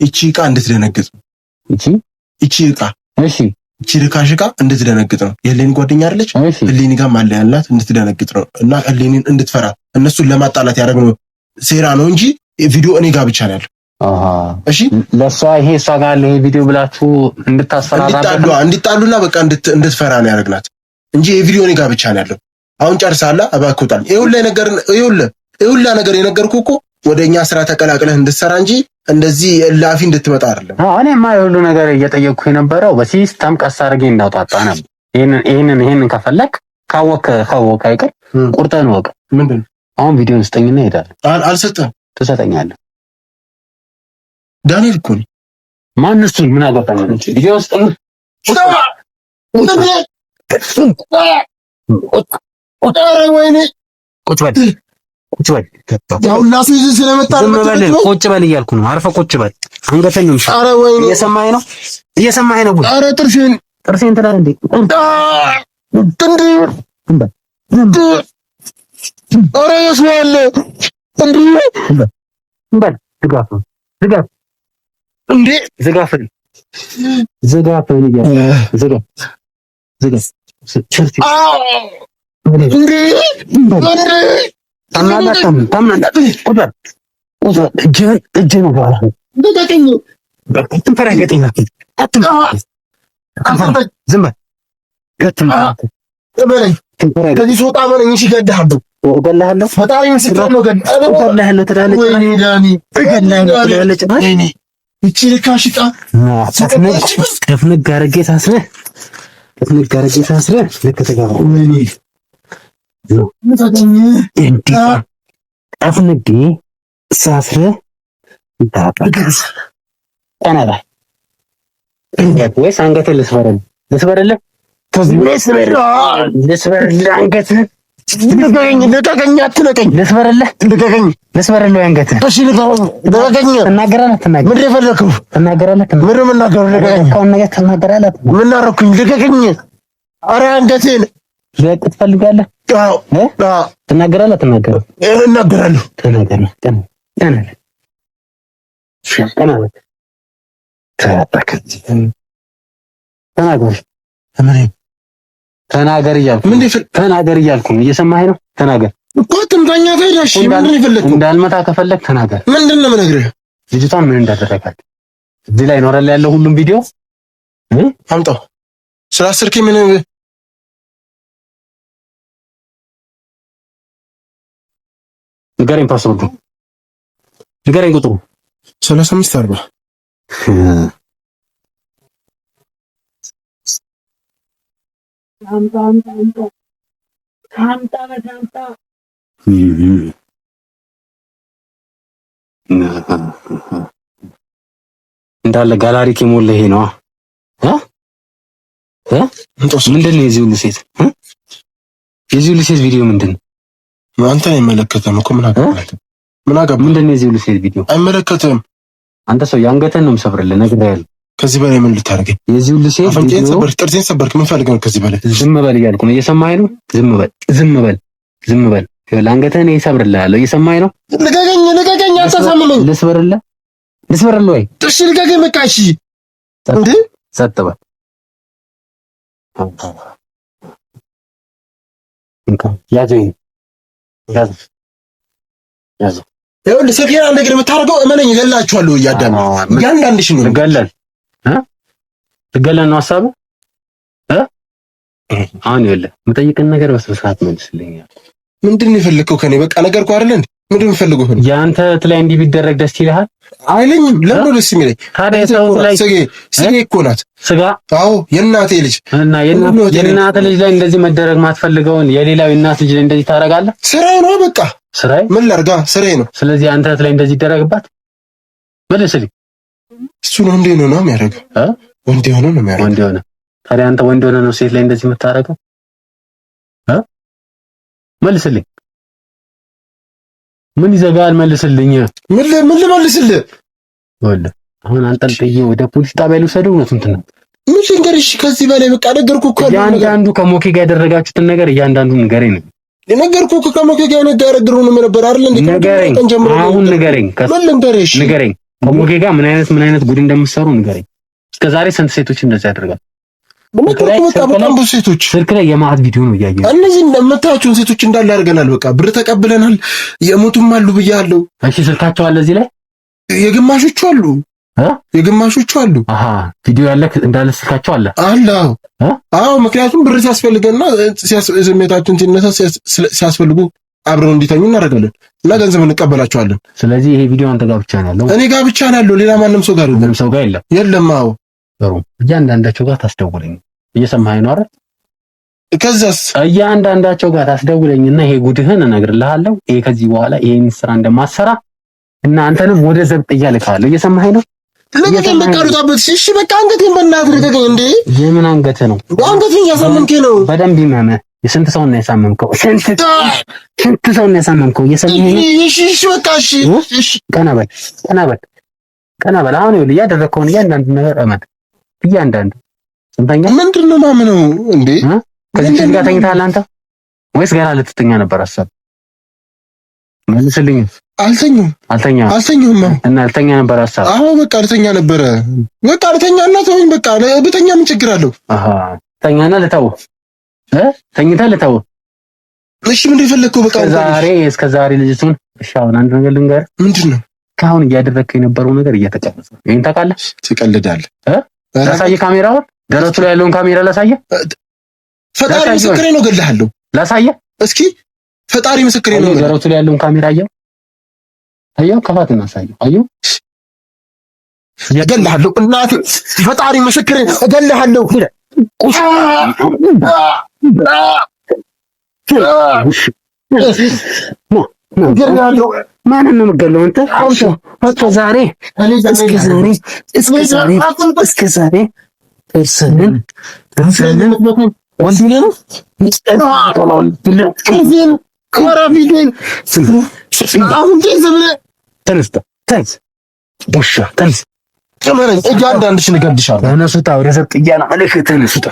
እቺ ዕቃ እንድትደነግጥ ነው። እቺ ዕቃ እሺ፣ እቺ ርካሽ ዕቃ እንድትደነግጥ ነው። የህሊኒ ጓደኛ አይደለች? ህሊኒ ጋር አለ ያላት እንድትደነግጥ ነው እና ህሊኒን እንድትፈራ እነሱን ለማጣላት ያደረግነው ሴራ ነው እንጂ ቪዲዮ እኔ ጋር ብቻ ነው ያለው። እሺ ለሷ ይሄ እሷ ጋር አለ ይሄ ቪዲዮ ብላችሁ እንድታስፈራራበት እንዲጣሉና በቃ እንድትፈራ ነው ያደረግናት እንጂ ይሄ ቪዲዮ እኔ ጋር ብቻ ነው ያለው። አሁን ጨርሳላ፣ እባክህ ውጣልኝ። ይኸውልህ ነገር ይኸውልህ ይኸውልህ ነገር የነገርኩህ እኮ ወደ እኛ ስራ ተቀላቅለህ እንድትሰራ እንጂ እንደዚህ እላፊ እንድትመጣ አይደለም። እኔማ የሁሉ ነገር እየጠየቅኩ የነበረው በ system ቀስ አድርጌ እንዳውጣጣ ነበር። ይሄንን ከፈለክ ካወቅ አይቀር ቁርጠን ወቅ። ምንድን አሁን ቪዲዮን ስጠኝና እሄዳለሁ። አልሰጠህም። ትሰጠኛለህ። ዳንኤል እኮ ነው። ማን እሱን ምን አገባኝ? ቪዲዮን ስጠኝ። ቁጭ በል ቁጭ በል ቁጭ በል እያልኩ ነው። አርፈህ ቁጭ በል። አንገተን ነው። እየሰማኸኝ ነው? እየሰማኸኝ ነው? ኧረ ጥርሴን ጥርሴን ትላለህ እንዴ? ኧረ የሰው አለ እንዴ? በል ዝጋፍ ዝጋፍ እንዴ ዝጋፍን ዝጋፍን ዝጋፍ ዝጋፍ እንዴ ከዚህ ስወጣ በለኝ። እሺ እገልሃለሁ፣ እገልሃለሁ። ፈጣሪ ምስክር ነው። እገልሃለሁ ትላለች። ይቺ ልካሽጣ ጥፍንግ አድርጌ ታስረህ፣ ጥፍንግ አድርጌ ታስረህ ልክ ትገባ ጠፍንጌ ሳስረህ ቀና በል ወይስ አንገትህን ልስበርልህ? ልስበርልህ? ልስበርልህ አንገትህን? ልቀቀኝ! ልቀቀኝ! አትለቀኝ! ልስበርልህ? ልቀቀኝ! ልስበርልህ አንገትህን? እሺ ልቀቀኝ! ትናገራለህ? አትናገርም? ምንድን ነው የፈለግኸው? ትናገራለህ? ምንድን ነው የምናገረው? ልቀቀኝ! የፈለግከውን ነገር ትናገራለህ? ምን አደረኩኝ? ልቀቀኝ! ኧረ አንገቴን ልለቅ ትፈልጋለህ? አዎ። ትናገራለህ? አትናገርም? እናገራለሁ። ተናገር። ቀና ቀና ተናገር ተናገር እያልኩ ተናገር እያልኩ ነው። እየሰማኸኝ ነው? ተናገር እኮ ትምታኛ። ታዲያ እሺ፣ ምንድን ነው የፈለግከው? እንዳልመታ ከፈለግ ተናገር። ምንድን ነው የምነግርህ? ልጅቷን ምን እንዳደረጋት እዚህ ላይ ኖረል ያለው ሁሉም ቪዲዮ አምጣው። ስላስርክ ምን ንገረኝ፣ password ኡ ንገረኝ፣ ቁጥሩ 35 40 እንዳለ ጋላሪ የሞላ ይሄ ነው። ምንድን ነው የዚህ ሁሉ ሴት የዚህ ሁሉ ሴት ቪዲዮ ምንድን ነው? አንተን አይመለከትም እኮ ምን አገባህ? ምን አገባህ? ምንድን ነው የዚህ ሁሉ ሴት ቪዲዮ? አይመለከትም። አንተ ሰው የአንገትህን ነው የምሰብርልህ፣ ነግሬሃለሁ። ከዚህ በላይ ምን ልታደርገኝ? የዚህ ሁሉ ሴት አፍንጫዬን ሰበርክ፣ ጥርሴን ሰበርክ። ምን ፈልገህ ነው ከዚህ በላይ? ዝም በል እያልኩ ነው። እየሰማኸኝ ነው? ዝም በል፣ ዝም በል፣ ዝም በል። ይኸውልህ አንገትህን እሰብርልሃለሁ። እየሰማኸኝ ነው? ልቀቀኝ፣ ልቀቀኝ! አታሳምመኝ። ልስበርልህ፣ ልስበርልህ ወይ? እሺ ልቀቀኝ፣ በቃ እሺ። እንዴ ጸጥ በል። ያዘኝ፣ ያዘው፣ ያዘው። ይኸውልህ ስልኬን አንድ ነገር የምታደርገው እመነኝ እገላችኋለሁ። እያዳመ እያንዳንድሽ ነው ልገለል ልገለል ነው ሀሳቡ። አሁን ይኸውልህ የምጠይቅህን ነገር በስነ ስርዓት መልስልኝ። ምንድን ነው የፈለግከው ከኔ? በቃ ነገርኩህ አይደል እንዴ? ምንድን ነው የምፈልገው? የአንተ እህት ላይ እንዲህ ቢደረግ ደስ ይልሃል? አይለኝም። ለምን ነው ደስ የሚለኝ? ታዲያ የሰው ላይ ስጌ እኮ ናት። ስጋ? አዎ የእናቴ ልጅ እና የእናቴ ልጅ ላይ እንደዚህ መደረግ ማትፈልገውን የሌላው የእናት ልጅ ላይ እንደዚህ ታደርጋለህ? ስራዬ ነው በቃ ስራዬ። ምን ላድርጋ? ስራዬ ነው። ስለዚህ አንተ እህት ላይ እንደዚህ ይደረግባት? መልስልኝ። እሱ ነው እንዴ ነው ነው የሚያደርገው? ወንድ የሆነ ነው የሚያደርገው። ወንድ የሆነ ታዲያ አንተ ወንድ የሆነ ነው ሴት ላይ እንደዚህ የምታደርገው? መልስልኝ። ምን ይዘጋል? መልስልኝ። ምን ልመልስልህ? ወለ አሁን አንጠልጥዬ ወደ ፖሊስ ጣቢያ ልውሰደው? እውነቱን እንትን ምን ልንገርሽ? ከዚህ በላይ በቃ ነገርኩህ እኮ። እያንዳንዱ ከሞኬ ጋር ያደረጋችሁትን ነገር እያንዳንዱ ንገረኝ ነው የነገርኩህ እኮ። ከሞኬ ጋር ያደረግነው ነበር አይደል እንዴ? ንገረኝ፣ አሁን ንገረኝ። ምን ልንገርሽ? ንገረኝ፣ ከሞኬ ጋር ምን አይነት ጉድ እንደምትሰሩ ንገረኝ። እስከ ዛሬ ስንት ሴቶች እንደዚህ ያደርጋል? በቃ በጣም ብዙ ሴቶች ስልክ ላይ የማዕት ቪዲዮ ነው እያየሁ። እነዚህ የምታያቸውን ሴቶች እንዳለ አድርገናል። በቃ ብር ተቀብለናል። የሞቱም አሉ ብያለሁ። እሺ ስልካቸው አለ እዚህ ላይ የግማሾቹ አሉ የግማሾቹ አሉ። አሃ ቪዲዮ ያለ እንዳለ ስልካቸው አለ አለ። አዎ ምክንያቱም ብር ሲያስፈልገንና ስሜታችን ሲነሳ ሲያስፈልጉ አብረው እንዲተኙ እናደርጋለን እና ገንዘብ እንቀበላቸዋለን። ስለዚህ ይሄ ቪዲዮ አንተ ጋር ብቻ ነው ያለው? እኔ ጋር ብቻ ነው ያለው። ሌላ ማንም ሰው ጋር የለም። ሰው ጋር የለም። የለም። አዎ ጥሩ። እያንዳንዳቸው ጋር ታስደውለኝ። እየሰማኸኝ ነው አይደል? ከዛስ እያንዳንዳቸው ጋር ታስደውለኝና ይሄ ጉድህን እነግርልሃለሁ። ይሄ ከዚህ በኋላ ይሄን ስራ እንደማሰራ እና አንተንም ወደ ዘብጥያ እልክሃለሁ። እየሰማኸኝ ነው? ልቀቀኝ፣ በቃ አልወጣበት። እሺ በቃ አንገቴን በእናትህ ልቀቀኝ። እንዴ የምን አንገትህ ነው? አንገቴን እያሳመምከኝ ነው። በደንብ ይመምህ። የስንት ሰው ነው ያሳመምከው? ስንት ሰው ነው ያሳመምከው? እየሰማኸኝ ነው? እሺ እሺ በቃ እሺ እሺ። ቀና በል፣ ቀና በል፣ ቀና በል። አሁን ይኸውልህ እያደረግከውን እያንዳንዱ ነገር እመን። እያንዳንዱ ስንተኛ ምንድን ነው ማምነው እንዴ? ከዚህ ልጅ ጋር ተኝተሃል አንተ ወይስ ገና ልትተኛ ነበር ሀሳብ? መልስልኝ። አልተኛሁም። አልተኛሁም። አልተኛሁም። እና ልተኛ ነበር ሀሳብ? አዎ በቃ ልተኛ ነበረ። በቃ ልተኛ እና ተወኝ። በቃ ብተኛ ምን ችግር አለው? አሃ ተኛና ልተው እ ተኝተህ ልተው። እሺ ምንድን የፈለግከው? በቃ ዛሬ እስከ ዛሬ ልጅቱን። እሺ አሁን አንድ ነገር ልንገርህ። ምንድን ነው? ከአሁን እያደረግከው የነበረው ነገር እየተቀረጸ ነው። ይሄን ታውቃለህ? ትቀልዳለህ። ላሳየህ ካሜራውን፣ ደረቱ ላይ ያለውን ካሜራ ላሳየህ። ፈጣሪ ምስክሬ ነው፣ እገልሃለሁ። ላሳየህ እስኪ ፈጣሪ ምስክሬ ነው። ደረቱ ላይ ያለውን ካሜራ አየው፣ አየው፣ ከፋት እና አሳየው። አየው፣ እገልሃለሁ። እናቴ ፈጣሪ ምስክሬ እገልሃለሁ። ማንን ነው የምገለው? አንተ እስከ ዛሬ እስከ ዛሬ እስከ ዛሬ እስከ ዛሬ ጥርስህን ጥርስህን እያንዳንድሽን እገልሻለሁ። ተነሱታ ወደ ዘብጥያ ነው መልክ ተነሱታ